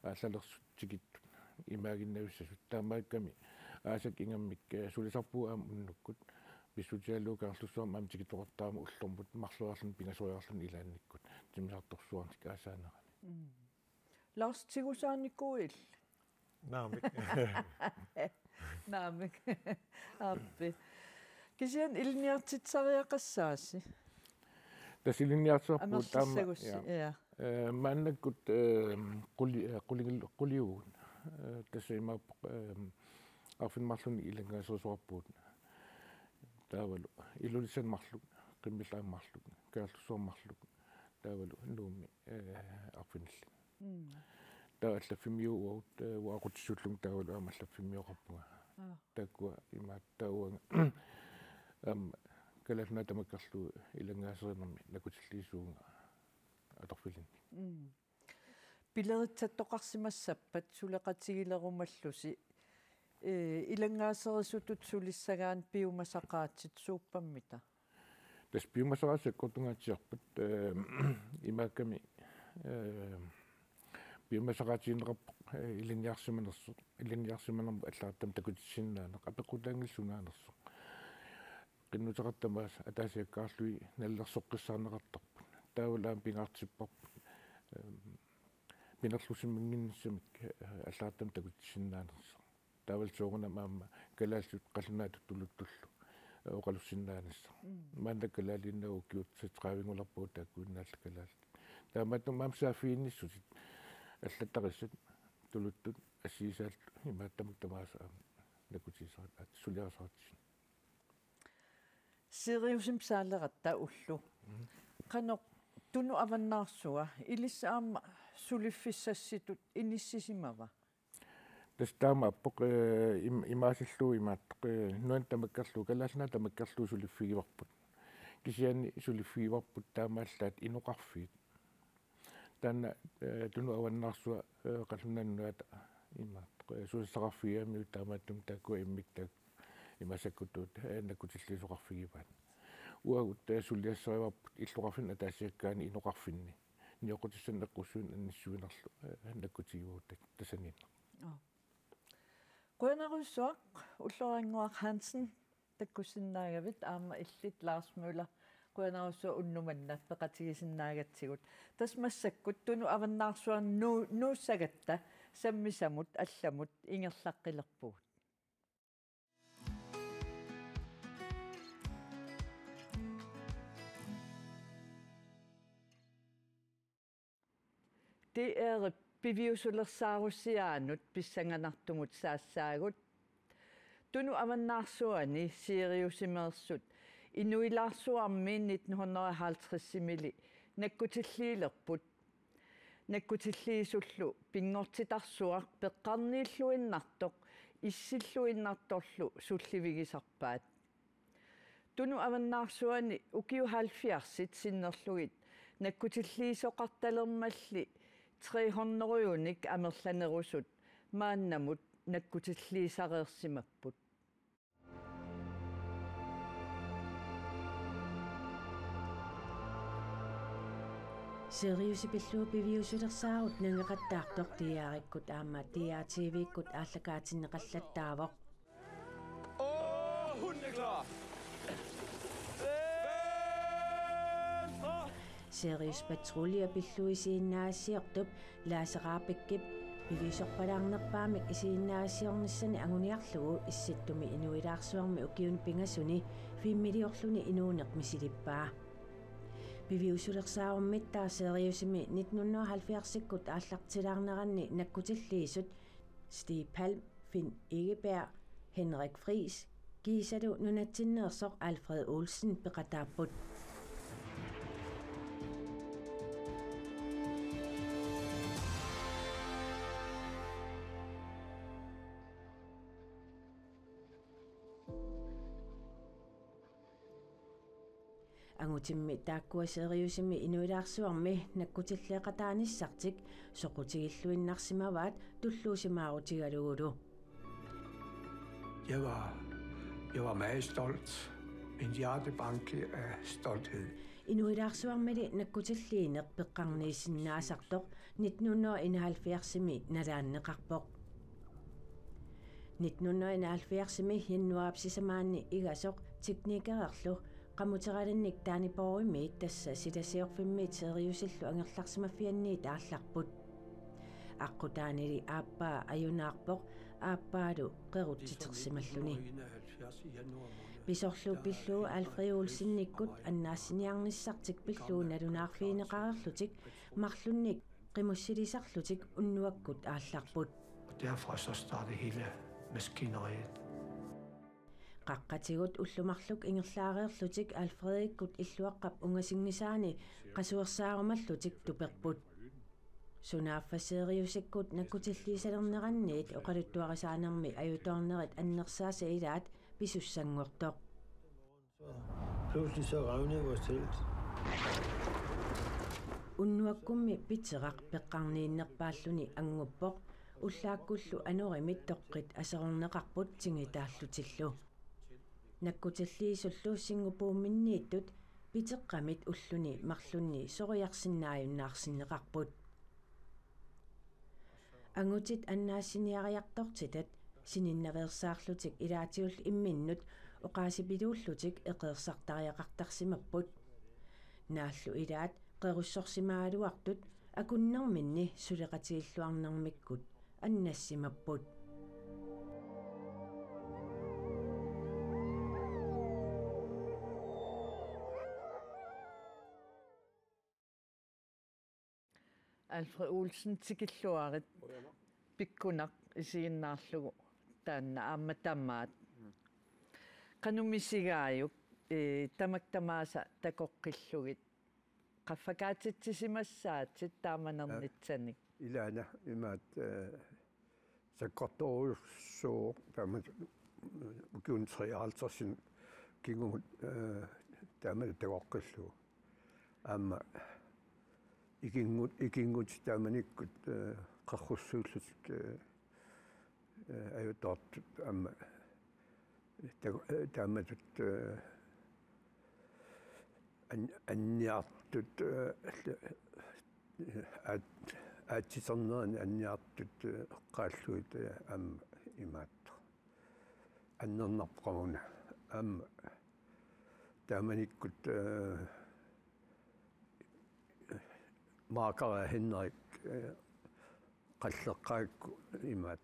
aallalersut tikittut imaaginnavissasut. Taamaakkami aasakkut ingammik, eh, sulisarpugut aamma unnukkut. Pissutigalugu Kangerlussuarmi aamma tikittoqartarama ullormut marloriarluni pingasoriarluni ilaannikkut timmisartorsuarnik aasaanerani. Mm. Lars, tigusaanikuuit? Naamik. Naamik. Aappi. Kisianni ilinniartitsisariaqassaasi? Tassa ilinniartitsisarpugut taama, Amerlissagussi, ja. Ja. Eh, maannakkut, eh, quli-, eh, quli-, quliuvugut. Eh, tassa imaappoq, eh, arfineq-marlunnik ilanngaaserisoqarpugut. Taavalu Ilulissani marluk, qimmillat aamma marluk, Kangerlussuarmi marluk. Taavalu Nuummi, eh, arfinillit. Mm. Taava allaffimmiuugut, eh, uaqutissuullunga taavalu aamma allaffimmiuuqarpunga. Aa. Taakkua imaat taava uanga aamma Kalaallit Nunaat tamakkerlugu ilanngaaserinermi nakkutilliisuuvunga atorfilinnit. Mm. Pileritsattoqarsimassappat suleqatigilerumallusi, eh, ilanngaaserisutut sulissagaanni piumasaqaatit suuppammita? Tassa piumasaqaatit sakkortungaatsiarput, eh, imaakkami, eh, piumasaqaatigineqarpoq, eh, ilinniarsimanersoq, ilinniarsimanermut allagartamik takutissinnaaneq, apeqqutaanngilaq sunaanersoq. Qinnuteqartut tamaasa ataasiakkaarlugit nalilersoqqissaarneqartarput. Taavalu aamma pingaartipparput, eh, pinerlussimanginnissamik, eh, allagartamik takutissinnaanersoq. Taavalu soorunami aamma kalaallisut qallunaatut tuluttullu, eh, oqalussinnaanissaq. Mm. Maanna kalaaliinnaq ukiut seksogtredivengulerpagut taakkuinnaallu kalaallit. Taamaattumik aamma saaffiginnissutit allattarisassat tuluttut assigisaallu imaattumik tamaasa aamma nakkutigisaraat aatsaat suliarisaratsigu. Siriusimi saaleratta ulloq. Mhm. Qanoq Tunut Avannaarsua ilissi aamma suliffissassitut inissisimava? Tassa taamaappoq, eh, im-, imaasillugu imaattoq, eh, nunat tamakkerlugu, Kalaallit Nunaat tamakkerlugu suliffigivarput. Kisianni suliffigivarput taamaallaat inoqarfiit. Taanna, eh, Tunut Avannaarsua, eh, Qallunaat Nunaata imaattoq, eh, susassaqarfigigamiuk taamaattumik taakkua immikkut taakku ima sakkutuut, eh, nakkutilliisoqarfigivaat. Uagut, eh, suliassarivarput illoqarfinni ataasiakkaani inoqarfinni. Nioqqutissanut eqqussuinerlu annissuinerlu, eh, nakkutigivagut tak-, tassaniinnaq. Aa. Qujanarsuaq, Ulloq Rannguaq Hansen, takkussinnaagavit aamma illit Lars Møller. Qujanarsuaq unnuk manna peqatigisinnaagatsigut. Tassa massakkut Tunut Avannaarsuarni nuu-, nuussagatta sammisamut allamut ingerlaqqilerpugut. D R-ip piviusulersaarusiaanut pissanganartumut saassaagut. Tunut Avannaarsuani Siriusimeersut inuilaarsuarmi nitten hundrede og halvtredsimili nakkutilliilerput. Nakkutilliisullu pinngortitarsuaq peqqarniilluinnartoq issilluinnartorlu sullivigisarpaat. Tunut avannaarsuani ukiut halvfjerdsit sinnerlugit nakkutilliisoqartalermalli tre hundrede-unik amerlanerusut maannamut nakkutilliisareersimapput. Siriusi pillugu piviusulersaarut nangeqattaartoq D R-ikkut aamma D R T V-kkut aallakaatinneqallattaavoq. Åh, hunden er klar. Venstre! Sirius Patrulje pillugu isiginnaagassiortup Laase Rabeckip piviusorpalaarnerpaamik isiginnaagassiornissani anguniarlugu Issittumi inuilaarsuarmi ukiuni pingasuni filmiliorluni inuuneq misilippaa. Piviusulersaarummittaaq Siriusimi nitten hundrede og halvfjerdsikkut aallartilaarneranni nakkutilliisut Stig Palm, Finn Egeberg, Henrik Friis kiisalu nunatsinneersoq Alfred Olsen peqataapput. Angutimmi taakkua Siriusimi inuilaarsuarmi nakkutilleeqataanissartik soqutigilluinnarsimavaat tulluusimaarutigalugulu. Jeg var, jeg var meget stolt. Min hjerte bankede af stolthed. Inuilaarsuarmili nakkutilliineq peqqarniissinnaasartoq nitten hundrede og enoghalvfjerdsimi nalaanneqarpoq. Nitten hundrede og enoghalvfjerdsimi januaarip sisamaanni igasoq teknikerillu qamuteralinnik Dannebrogimiit tassa silasiorfimmiit Siriusillu angerlarsimaffianniit aallarput. Aqqutaanili aappaa ajunaarpoq, aappaalu qerutsitersimalluni. Pisorlu pillugu Alfred Olsenikkut annaassiniarnissartik pillugu nalunaarfigineqareerlutik marlunnik qimussilisarlutik unnuakkut aallarput. Og derfra så startede hele maskineriet. Qaqqatigut ullut marluk ingerlaareerlutik Alfredikkut illuaqqap ungasinngisaani qasuersaarumallutik tuperput. Sunaaffa Siriusikkut nakkutilliisalernerannit oqaluttuarisaanermi ajutoornerit annersaasa ilaat pisussanngortoq. Pludselig så revnede vores telt. Unnuakkummi piteraq peqqarniinnerpaalluni annguppoq, ullaakkullu anorimit toqqit aserorneqarput tingitaallutillu. Nakkutilliisullu Singaporemiinniittut piteqqamit ulluni marlunni soriarsinnaajunnaarsinneqarput. Angutit annaassiniariartortitat sininnaveersaarlutik ilaatigut imminnut oqaasipiluullutik eqeersartariaqartarsimapput. Naallu ilaat qerussorsimagaluartut akunnerminni suleqatigilluarnermikkut annassimapput. Alfred Olsen, tikilluarit. Pikkunaq isiginnaarlugu taanna aamma tamaat. Qanoq misigaajuk, ee, tamakku tamaasa takoqqillugit? Qaffakaatitsisimassaatit taamanernissanik. Ilaana imaat, ee, sakkortoorujussuuvoq taama ukiuni treoghalvtredsit kingumut, ee, taama takoqqillugu. Aamma ikinngut-, ikinngutit taamanikkut, ee, qerrussuullutik, ee, ee, ajutoortut aamma ta-, ee, taamatut, ee, an-, anniartut, ee, aat-, aatsiternerani anniartut, ee, eqqaallugit, ee, aamma imaattoq. Annernarpoq una. Aamma taamanikkut, ee, Maakari Henrik, ee, qalleqqaakku imaat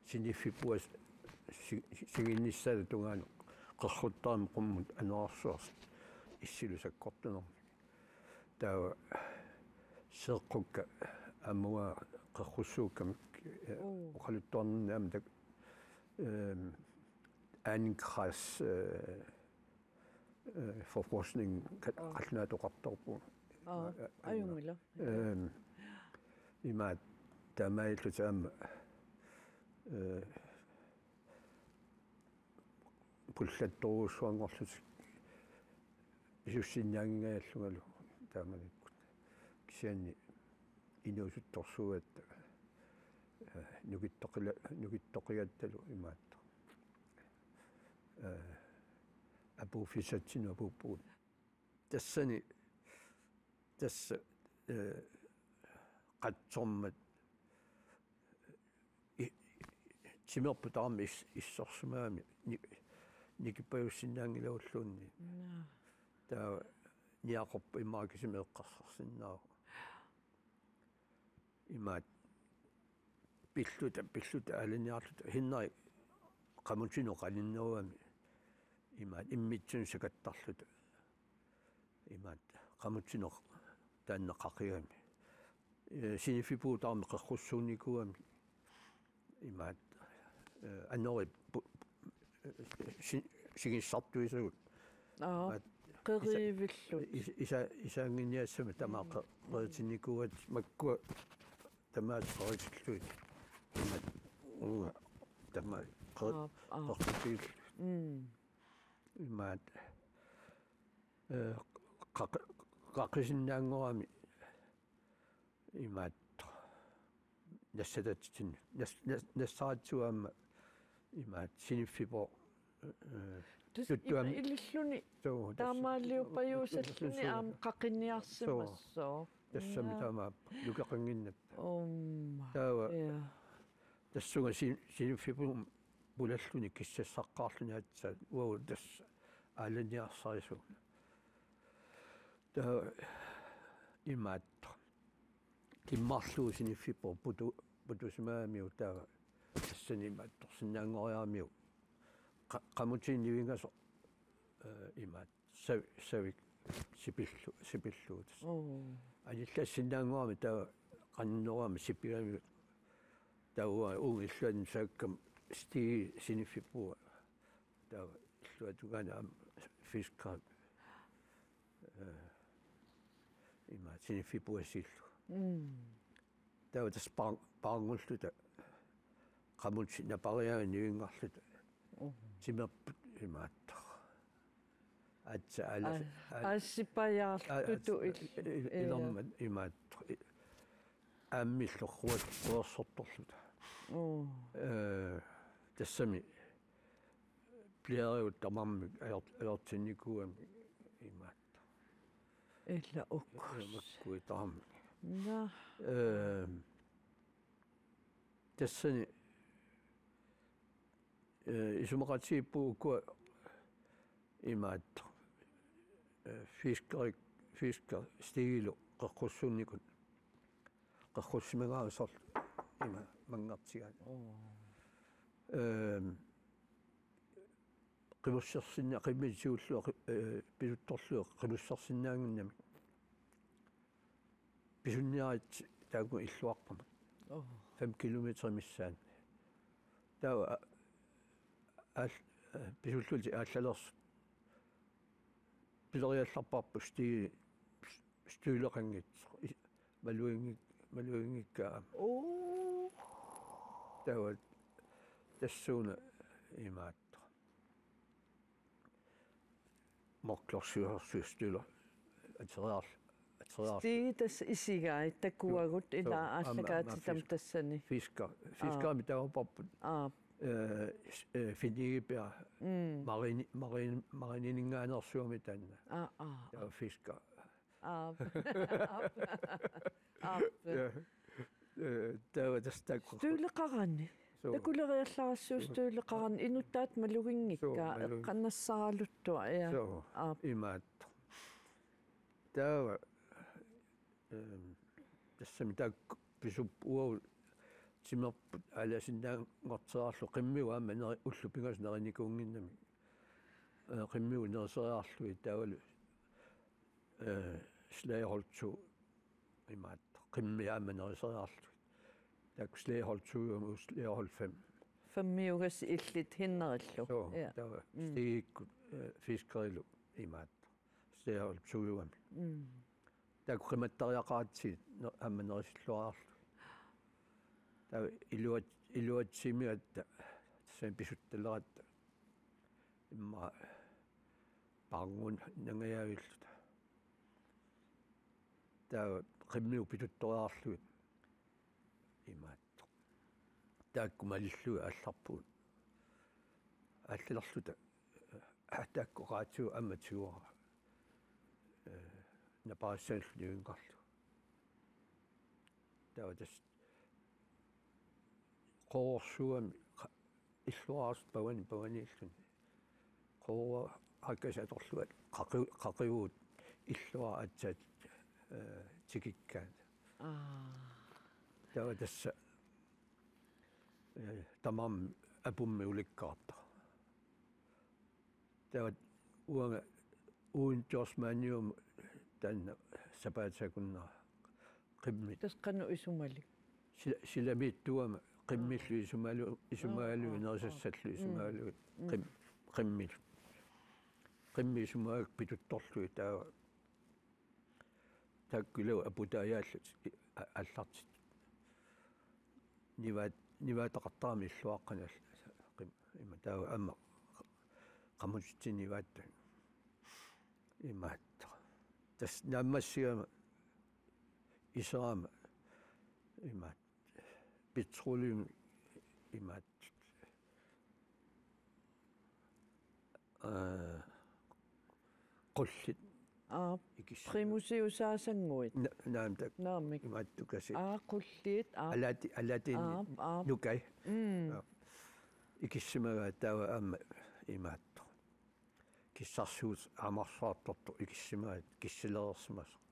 siniffippua si-, singinnissaata tungaanut qerruttarami qummut anorersuarsi issilu sakkortunermik. Taava seeqqukka aamma qerrussuukkamik, ee, Oo. oqaluttuarninni aamma tak-, eem, Ahnenkrans, ee, ee, for forskning ka-, Oo. qallunaatut oqartarpugut. Oo, Ee, ajunngilaq. Eem, imaat taamaalillutik aamma Eh, pullattorujussuanngorlutik pisussinnaanngikkaluarlungalu taamanikkut. Kisianni inuusuttorsuugatta, eh, nukittoqila-, nukittoqigattalu imaattoq. Eh, apuuffissatsinut apuuppugut. Tassani, tassa, eh, qatsormat i-, timerput taama is-, issorsimagami ni-, nikipajussinnaanngilagut-luunniit. Naa. Taava niaqorpoq immaqa kisimi eqqarsarsinnaavoq. Imaat pilluta, pilluta aallarniarluta, Henrik qamutinut qaninnerugami. Imaat immitsinnut sakattarluta. Imaat qamutinut taanna qaqigami. Eh, siniffipput taama qerrussuunnikuugami. Imaat, eh, anori pu-, eh, si-, sigissartuisagut. Aa, imaat qerivillutik. Isa-, isa-, isaannginiassammat tamaat qe-, qeritinnikuugatta makkua tamaasa qeritillugit. Imaat, uunga, tamaat qe-, Aap, aap. Qerititillugu. Mm. Imaat, eh, qaq-, qaqisinnaanngorami imaattoq. Nassatatsinnut. Nas-, nas-, nassaratsigu aamma imaat siniffipput, eh, Tus-, tuttuam-, ima ililluni suu, tas-, taamaaliuppajuusalluni suu, aamma qaqiniarsimassooq. Suu. Tassami. Naa. Taamaappoq nukeqannginnappoq. Uumma. Taava. Ja. Tassunga sin-, siniffipput pulalluni kissassaqqaarluni aatsaat. Uagut tassa aallarniarsarisugut. Taava imaattoq. Timmarlugu siniffipput putu-, putusimagamiuk taava tassani imaattorsinnaanngoriaramiuk. Qa-, qamutinik nivingasoq, eh, imaat. Sav-, savik sipillu-, sipillugu tassa. Oo. Anillassinnaanngorami taava qaninnerugami sipigami taava uunga illuanut saakkami Stig siniffipput. Taava illuatungaani aamma fisker. Eh, imaat siniffipput assiillugu. Mm. Taava tassa paan-, paarngulluta qamutit napariaannarluta. Mhm. Timerput imaattoq. Aatsaat aala-, Aa, aal-, aassipajaarlutut aa, il-, il-, ja. Ilermat imaattoq. I-, aammillu quat-, quersortorluta. Oo. Eh, tassami plerigut tamarmik ajor-, ajortinnikuugamik imaattoq. Ila uku. Makkui tamarmik. Naa. Eh, tassani, eh, isumaqatigiippugut ukua imaattoq. Eh, fiskerik, fisker Stigilu qeqqussuunnikut. Qeqqussimagaanni soorlu ima manngartigaat. Oo. Ehm, qimussersinna-, qimmit tigullugu, eh, pisuttorlugu qimussersinnaannginnamik. Pisunniaritsi taakku illuarpamut. Oo. Fem kilometer missaani. Taava a-, aal-, eh, pisullutik aallalersut. Pileriallarparput Stig-, støvleqanngitsoq. I-, maluginngik-, maluginngikkaa. Oo. Taava tassuuna imaattoq. Moklersiorsiustilo ateriarl-, ateriarl-. Stig tassa isigai takuagut. Suu, ila suu, aamma, aamma aallakaatitami fis-, tassani. Fisker. Aa. Fiskerimi taagorparput. Aa. Eh, s-, eh, Finigipiaq. Mm. Marini-, marin-, marinininngaanneersuugami taanna. Aa, aa. Taava fisker. Aap. Aap. Aap. Ja. Eh, taava tassa taakku. Støvleqarani. Suu. Takuleriallarassuuvoq. Suu. Støvleqarani. Inuttaat maluginngikkaa. Suu, malugin-. Eqqannassaraluttuaq, ja. Suu. Aap. Imaattoq. Taava, ehm, tassami taakku pisupput uagut timerput aalasinnaanngorteriarlugu qimmigut aamma neri-, ullut pingasut nerinikuunnginnamik. Eh, qimmigut neriseriarlugit taavalu eh, Slaget holdt to imaattoq. Qimmit aamma neriseriarlugit. Taakku Slaget holdt to, Slaget holdt fem. Femmiugassat illit Henriklu. Suu, ja. Taava. Mm. Stigikkut, eh, fiskerilu imaattoq. Slaget holdt to-ugami. Mm. Taakku qimattariaqaratsigit ne-, aamma nerisilluariarlugit. Taava iluat-, iluatsimigatta, tassani pisuttaleratta immaqa paarngunnangajavilluta. Taava qimmigut pituttoriarlugit imaattoq. Taakku malillugit aallarpugut. Aallalerluta, eh, taakku radiu aamma tiguara. Eh, naparissanillu nivinngarlugu. Taava tassa qoorsuami qa-, illuaraarsut pavani pavaniilluni. Qoorsuakasiit atorlugu qaqi-, qaqivugut illuaqqat aatsaat, eh, tikikkaat. Aa. Taava tassa, eh, tamarmik apummik ulikkaartoq. Taava uanga uuntiosmaanium taanna sapaatip akunnera qimmit. Tassa qanoq isumalik? Sila-, silamiittuugama qimmillu isumaalu-, isumaalu, aa, aa, nerisassallu, mm, isumaalu, mm, qim-, qimmit. Qimmit isumagakku pituttorlugit taava. Taakku ilaa aputaajaallutik a-, aallartitut. Nivaat-, nivaataqartarami illuaqqani all-, qim-, ima taava aamma qamutitsinni nivaattat. Imaattoq. Tassa naammassigama iserama imaattoq. Petroleum imaattoq. Aa, qullit. Aap. Ikissi-. Primusiusaasanngui. Na-, naamik taakku. Naamik. Imaattukasi. Aa, qulliit, aap. Alaati-, alaatiinni. Aap, aap. Nukai. Mm. Aap. Ikissimagaat taava aamma imaattoq. Kissarsuut aamarsuartortoq ikissimagaat kissilereersimasoq.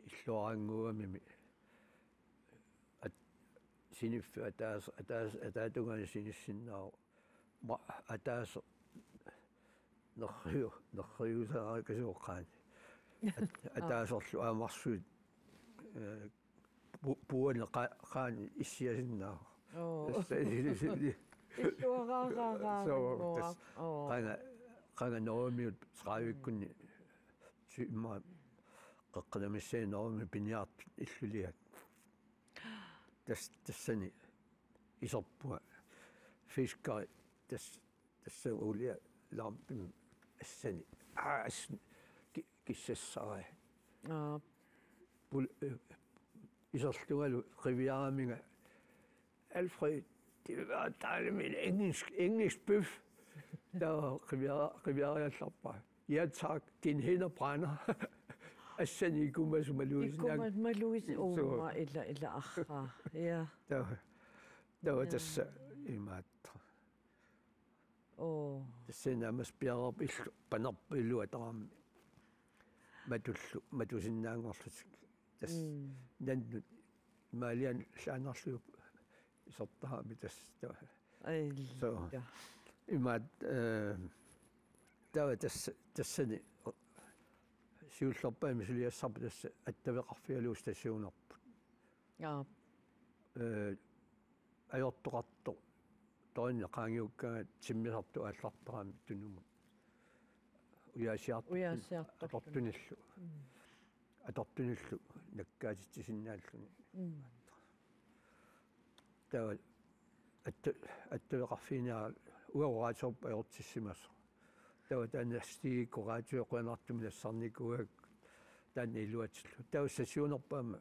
Illuaraannguamimi at-, siniffiup ataas-, ataas-, ataatungaani sinissinnaavoq. Ma-, ataaseq nerriu-, nerriusaarikasuuqqaani. At-, ataaserlu aamarsuit, eh, pu-, puani qa-, qaani issiasinnaavoq. Oo. Tassa ili-, ili-. Illuaraaraaraannguaq. Soo, tassa. Oo. Qanga, qanga norgemiut tredivikkunni. Immaqa qeqqanamissai norgemiut piniartut illuliat. Tas-, tassani iserpunga. Fiskeri tas-, tassa olielampimi assani. Aa, assani ki-, kissassarai. Aa. Pul-, eh, iserlungalu qiviaraminga: Alfred, det var dejligt med en engelsk, engelsk bøf. Taava qiviara-, qiviariallarpara: Ja tak, dine hænder brænder. Assani ikumasoq malugisinnaanngilaq. Ikumasoq malugisinnaanngilaq. Soo. Uuma ila, ila arraa. Ja. Taava, taava, ja, tassa imaattoq. Oo. Tassani aamma piareerpoq illu-, panerpoq iluatarami. Matullu, matusinnaanngorlutik. Tassa, mm, nannut maalian laanarlu isertarami tassa. Ai, soo. Ja. Imaat, eh, taava tassa, tassani siullerpaamik suliassarput tassa attaveqarfigalugu stationerput. Ja. Eh, ajortoqartoq døgni qaangiukkaangat timmisartoq aallartarami tunumut. Ujaasiartorluni. Ujaasiartorluni. Atortunillu. Mm. Atortunillu nakkaatitsisinnaalluni. Mm. Taava atta-, attaveqarfiginiaraluartoq uagut radiorput ajortissimasoq. Taava taanna Stig-ikkut radio qujanartumik nassarnikuugakku taanna iluatsillugu. Taava stationerput aamma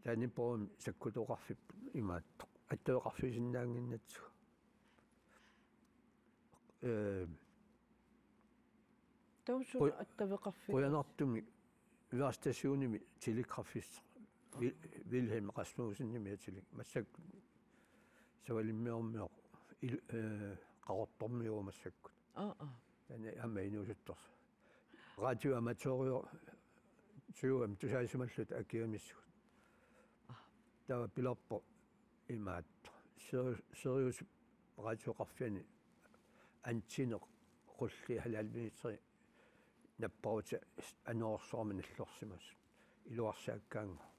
Dannebrogimi sakkutoqarfipput imaattoq. Attaveqarfigisinnaannginnatsigu. Eh, taava suna quj-, attaveqarfik-. Qujanartumik Vejrstationimi telegrafisseq. Vil-, Vilhelm Rasmussenimik atilik. Massakkut Savalimmiormioq il-, eh, Qaqortormiuuvoq massakkut. Aa, aa. Taanna aamma inuusuttorsi. Radioamatørior-, -tiuami tusaasimalluta akiamissut. Aa. Taava pilerpoq imaattoq. Sir-, Sirius radioqarfiani antenne qulliit halvanden meteri napparuttat anorersuarmik nallersimasut. Iluarsaakkaanngooq.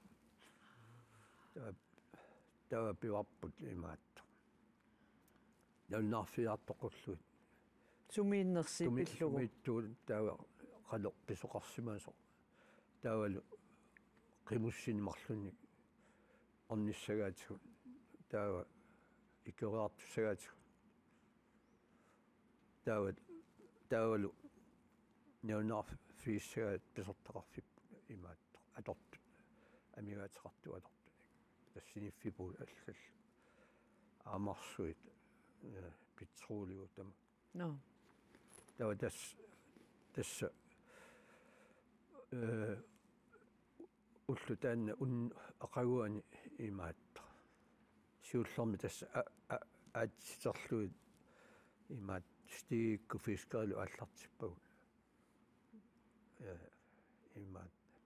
Taava, taava pivarput imaattoq. Nalunaarusiartoqqullugit. Sumiinnersi. Sumi-, pillugu. Sumiittugut taava qanoq pisoqarsimasoq. Taavalu qimussineq marlunnik. Ornissagaatigut taava ikeriartussagaatigut. Taava, taavalu nalunaarfigissagaat pisortaqarfipput imaattoq atortut, amigaateqartut atortunik. Tassa siniffipput allallu. Aamarsuit, eh, petroleum tamaat. Nå. Taava tassa, tassa, eh, ulloq taanna una aqaguani imaattoq. Siullermik tassa a-, a-, aatsiterlugit imaattoq stigikkut fiskerilu aallartippagut. Eh, imaattoq.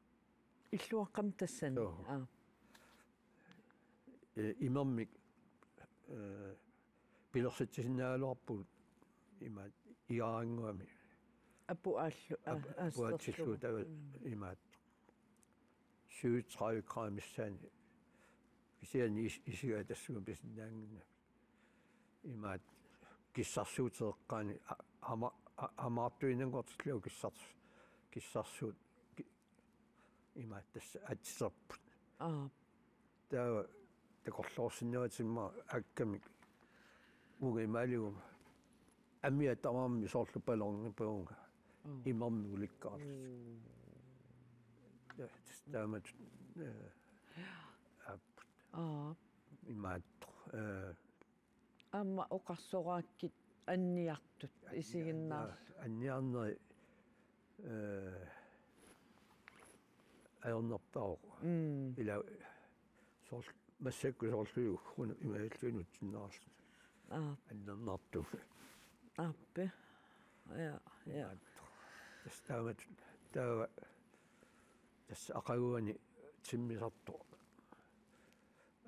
Illuaqqamik tassani. Joo. Aa. Eh, imermik, eh, pilersitsisinnaagaluarpugut imaattoq igaarannguami. Apuallu-, aa, aap-, apuatsillugu aaserlugu. Taava. Mm. Imaattoq. Syvogtredive grader missaani. Kisianni is-, isigaat tassunga pisinnaannginnami. Imaattoq kissarsuuteqqaani a-, ama-, a-, amaartuinnanngortillugu kissars-, kissarsuut ki-, imaattoq tassa aatsiterput. Aap. Taava takorloorsinnaavatimmi aakkami uunga imaaliguma. Amia tamarmi soorlu ballonipavunga. Mm. Imermik ulikkaarlutik. Mm. Ja, tassa taamatut, eh, aapput. Aap. Imaattoq, eh, aamma oqarsoraakkit anniartut isiginnaarlugit. Anniarneri, eh, ajornerpaavoq. Mm. Ila soorl-, massakkut soorlu una imaalluni nutsinnaarlutik. Aap. Anniarnartut. Aappi. Ja, ja. Tassa taamatut, taava tassa aqaguani timmisartoq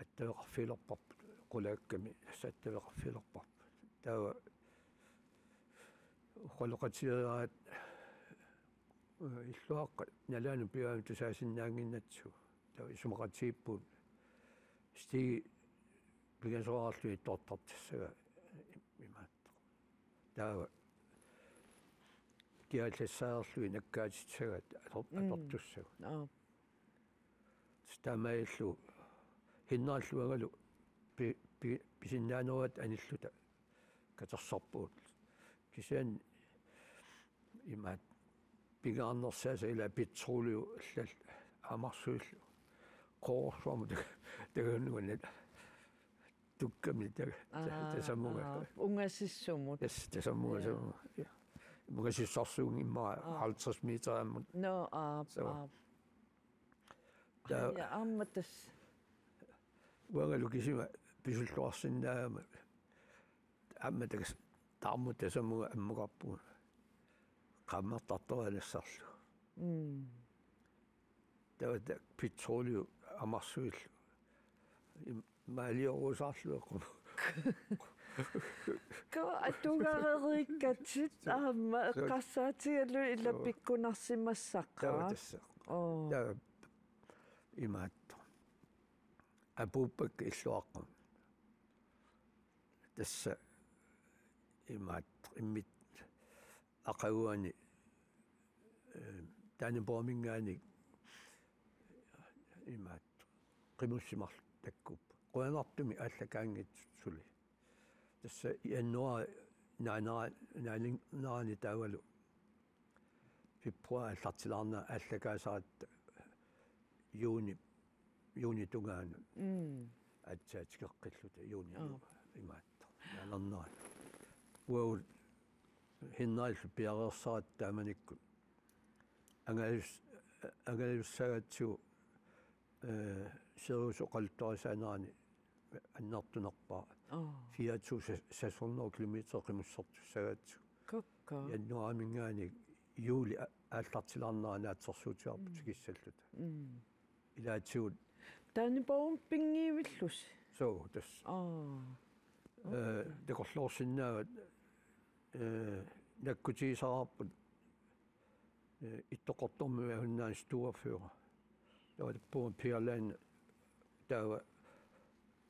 attaveqarfigilerparput, qulaakkami tassa attaveqarfigilerparput. Taava oqaloqatigiiaat, eh, illuaqqat nalaanut pigaamik tusaasinnaannginnatsigu. Taava isumaqatigiippugut stigi pingasoraarluni ittoortartassagaa imaattoq. Taava kiallassaarlugit nakkaatissagaat ator-, mm, atortussagut. Aap. Tassa taamaalillugu Henrilu uangalu pi-, pi-, pisinnaanerugatta anilluta katersorpugut. Kisianni imaattoq pingaarnersaasa ila petroleum allallu aamarsuillu. Qoorsuarmut tag-, tagannunnga tukkami tag-, ta-, aa, tasamunga. Aa, ungasissumut. Yes, tasamunga, ja, tasamunga. Ja. Ungasissorsuunngimmat, aa, halvtreds meteriammut. Nå, aap, so, aap. Taava, ja, aamma tassa. Uangalu kisima pisulluarsinnaagama aamma takas-, taarmut tasamunga ammukarpunga. Qaammartartoraanissarlu. Mm. Taava ta-, petroleum aamarsuillu. Im-, maaliorusaarlugu. Ko atugareerikkatit aamma eqqarsaatigalugu ila pikkunarsimassaqaaq. Taava tassa. Oo. Taava imaattoq. Apuuppakka illuaqqamut. Tassa imaattoq immikkut aqaguani, eh, Dannebrogimingaanniit imaattoq qimussit marluk takkuupput. Qujanartumik aallakaanngitsut suli. Tassa januaari naanera-, naanera-, naaneraani taavalu februaari aallartilaarnera aallakaasaratta juuni, juunip tungaanut. Mm. Aatsaat tikeqqilluta juuni. Aap. Imaattoq. Naanernerani. Uagut Henrilu piareersaratta taamanikkut. Angalus-, angalussagatsigu, eh, Sirius oqaluttuarisaanerani annertunerpaaq. Aa. Fire tusind seks hundrede kilometer qimussertussagatsigu. Kakkaak. Januaarimingaanniit juuli a-, aallartilaarnera naatsorsuutigaarput, mm, tikissalluta. Mm. Ilaatigut. Dannebrogi pinngivillusi? Soo, tassa. Aa. Eh, okay. Takorloorsinnaavat, eh, nakkutigisaraarput, eh, Ittoqqortoormiit Avannaani Stuerfjord. Taava tappunga Pearland, taava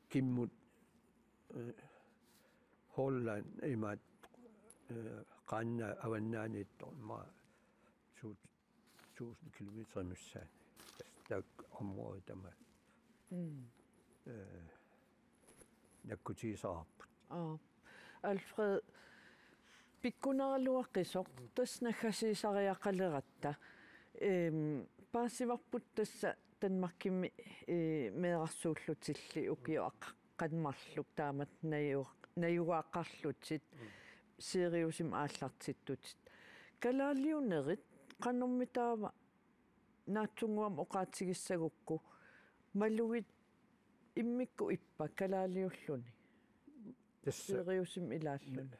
kimmut, eh, Holland imaattoq, eh, qaannaa avannaaniittoq immaqa suut tusind kilometer missaani. Tassa taakku område tamaat. Mm. Eh, nakkutigisarput. Aa. Alfred, pikkunaraluaqisoq, tassa naggasiisariaqaleratta. Ehm, paasivarput tassa Danmarkimi, eh, meerarsuullutilli ukioq aq-, qanmarluk taamatut naju-, najugaqarlutit, Siriusimi aallartittutit. Kalaaliunerit, qanormi taava naatsunnguamik oqaatigissagukku, malugit immikkut ippa kalaaliulluni? Tassa Siriusimi ilaalluni.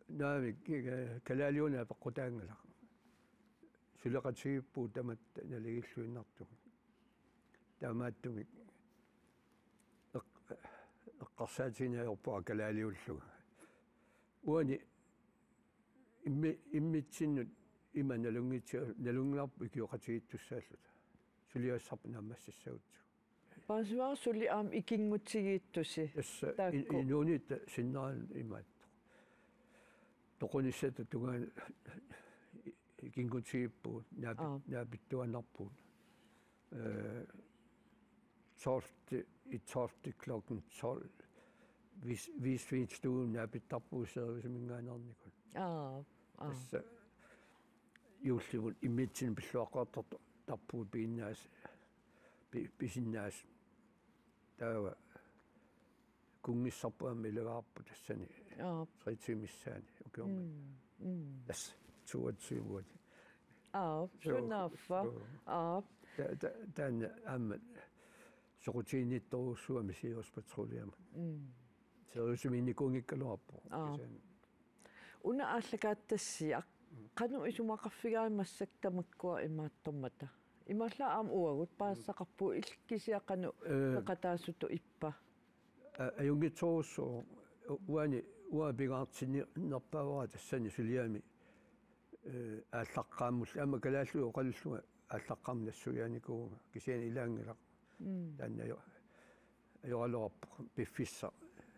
Naamik, eh, kalaaliuneq apeqqutaanngilaq. Suleqatigiippugut tamatta naligiilluinnartugut. Taamaattumik eq-, eqqarsaatigineq ajorpunga kalaaliullunga. Uani immi-, immitsinnut ima nalunngitsiga-, nalunngilarput ikioqatigiittussaalluta. Suliassarput naammassissagutsigu. Paasivara suli aamma ikinngutigiittusi. Tassa in-, taakku inuunitta sinnera imaattoq. Toqunissata tungaanut ikinngutigiippugut, naapi-, Aap. naapittuaannarpugut. Eh, tolvte i tolvte klokken tolv. Vis-, visningsstuen naapittarpugut Siriusiminngaanneernikut. Aap, aap. Tassa juullivut immitsinnut pilluaqqaartarpugut piginnaas-, pi-, pisinnaasut. Taava kunngissarput aamma ilagaarput tassani. Aap. Tre timer missaani ukioq manna. Mm, mm. Tassa toogtyve. Aap, Joo, sunaaffa. Joo. Aap. Ta-, ta-, taanna aamma soqutiginnittorujussuugami Sirius Patruljemi. Mm. Siriusimiinnikuunngikkaluarpoq. Aap. Kisianni. Una aallakaatitassiaq, qanoq isumaqarfigaara massakkut tamakkua imaattormata? Imaallaat aamma uagut paasisaqarpugut, illit kisianni qanoq Eh. peqataasutut ippa? A-, ajunngitsorujussuuvoq, u-, uani, uanga pingaartinnerpaavara tassani suliami, eh, aallaqqaammulli, aamma kalaallit oqalullunga aallaqqaammut nassuiaanikuuvunga, kisianni ilaanngilaq. Mm. Taanna ajo-, ajoraluarpoq piffissaq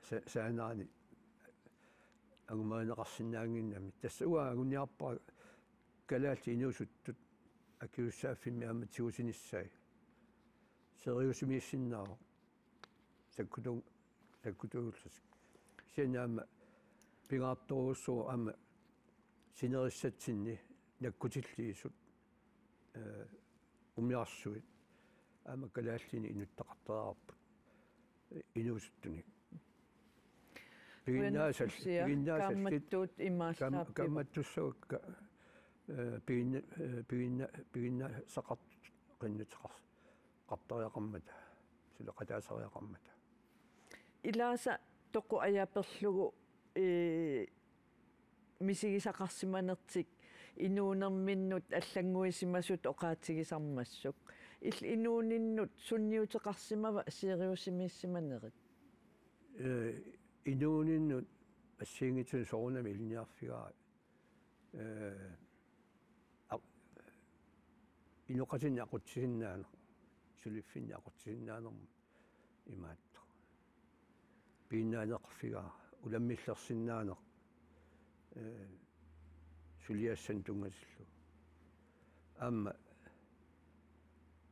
sa-, saannaani angumerineqarsinnaannginnami. Tassa uanga anguniarpara kalaallit inuusuttut akisussaaffimmi aamma tigusinissai. Siriusimiissinnaavoq. Sakkutu-, sakkutuullutik. Kisianni aamma pingaartorujussuuvoq aamma sinerissatsinni nakkutilliisut, eh, umiarsuit aamma kalaallinik inuttaqartariaqarput, eh, inuusuttunik. Piginnaasal-, Qujanarsusia, piginnaasallit kaammattuut imaallaappipput. Kaam-, kaammattussavakka, eh, piginna-, eh, piginna-, piginnaasaqartut qinnuteqars-, qartariaqarmata, suleqataasariaqarmata. Ilaasa toqu ajaperlugu, eh, misigisaqarsimanertik inuunerminnut allannguisimasutut oqaatigisarmassuk. Illit inuuninnut sunniuteqarsimava Siriusimiissimanerit? Eh, inuuninnut assigiinngitsunik soorunami ilinniarfigaara. Eh, aq-, inoqatinnik aqutsisinnaaneq, suliffinnik aqutsisinnaanermut imaattoq. Piginnaaneqarfigaara, ulammillersinnaaneq, eh, suliassanik tunngatillugu. Aamma,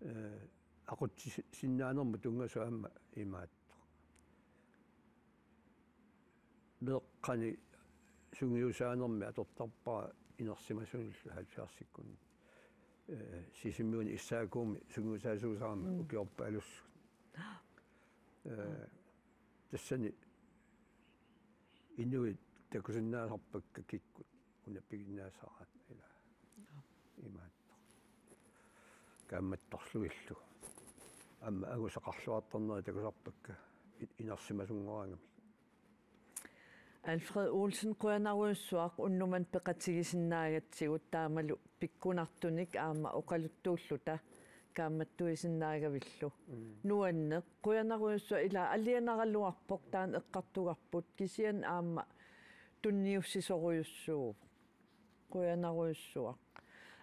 eh, aqutsisinnaanermut tunngasut aamma imaattoq. Meeqqani sungiusaanermi atortarpara inersimasunillu halvfjerdsikkunni. Eh, Sisimiuni S A K-mi sungiusaasuusarama Mm. ukiorpaalussuit. Eh, tassani inuit takusinnaasarpakka kikkut una piginnaasaraat ila. Imaattoq. Kaammattorlugillu. Aamma angusaqarluartarnerit takusarpakka i-, inersimasunngoraangamik. Alfred Olsen, qujanarujussuaq unnuk manna peqatigisinnaagatsigut taamalu pikkunartunik aamma oqaluttuulluta kaammattuisinnaagavillu. Mm. Nuanneq, qujanarujussuaq, ila alianaraluarpoq taanna eqqartugarput kisianni aamma tunniussisorujussuuvoq. Qujanarujussuaq.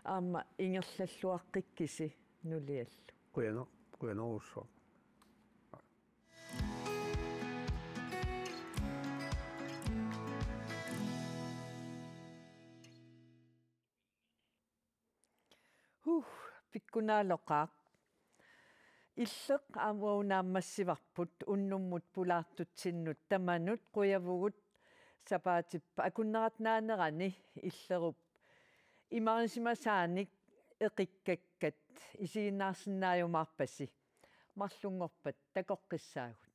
Aamma ingerlalluaqqikkisi nuliallu. Qujanaq-, qujanarujussuaq. Huh, pikkunaaloqaaq. Illeq aamma uagut naammassivarput unnummut pulaartutsinnut tamanut. Qujavugut sapaatip akunneratnaanerani Illerup imarisimasaanik eqikkakkat isiginnaarsinnaajumaarpasi. Marlunngorpat takoqqissaagut.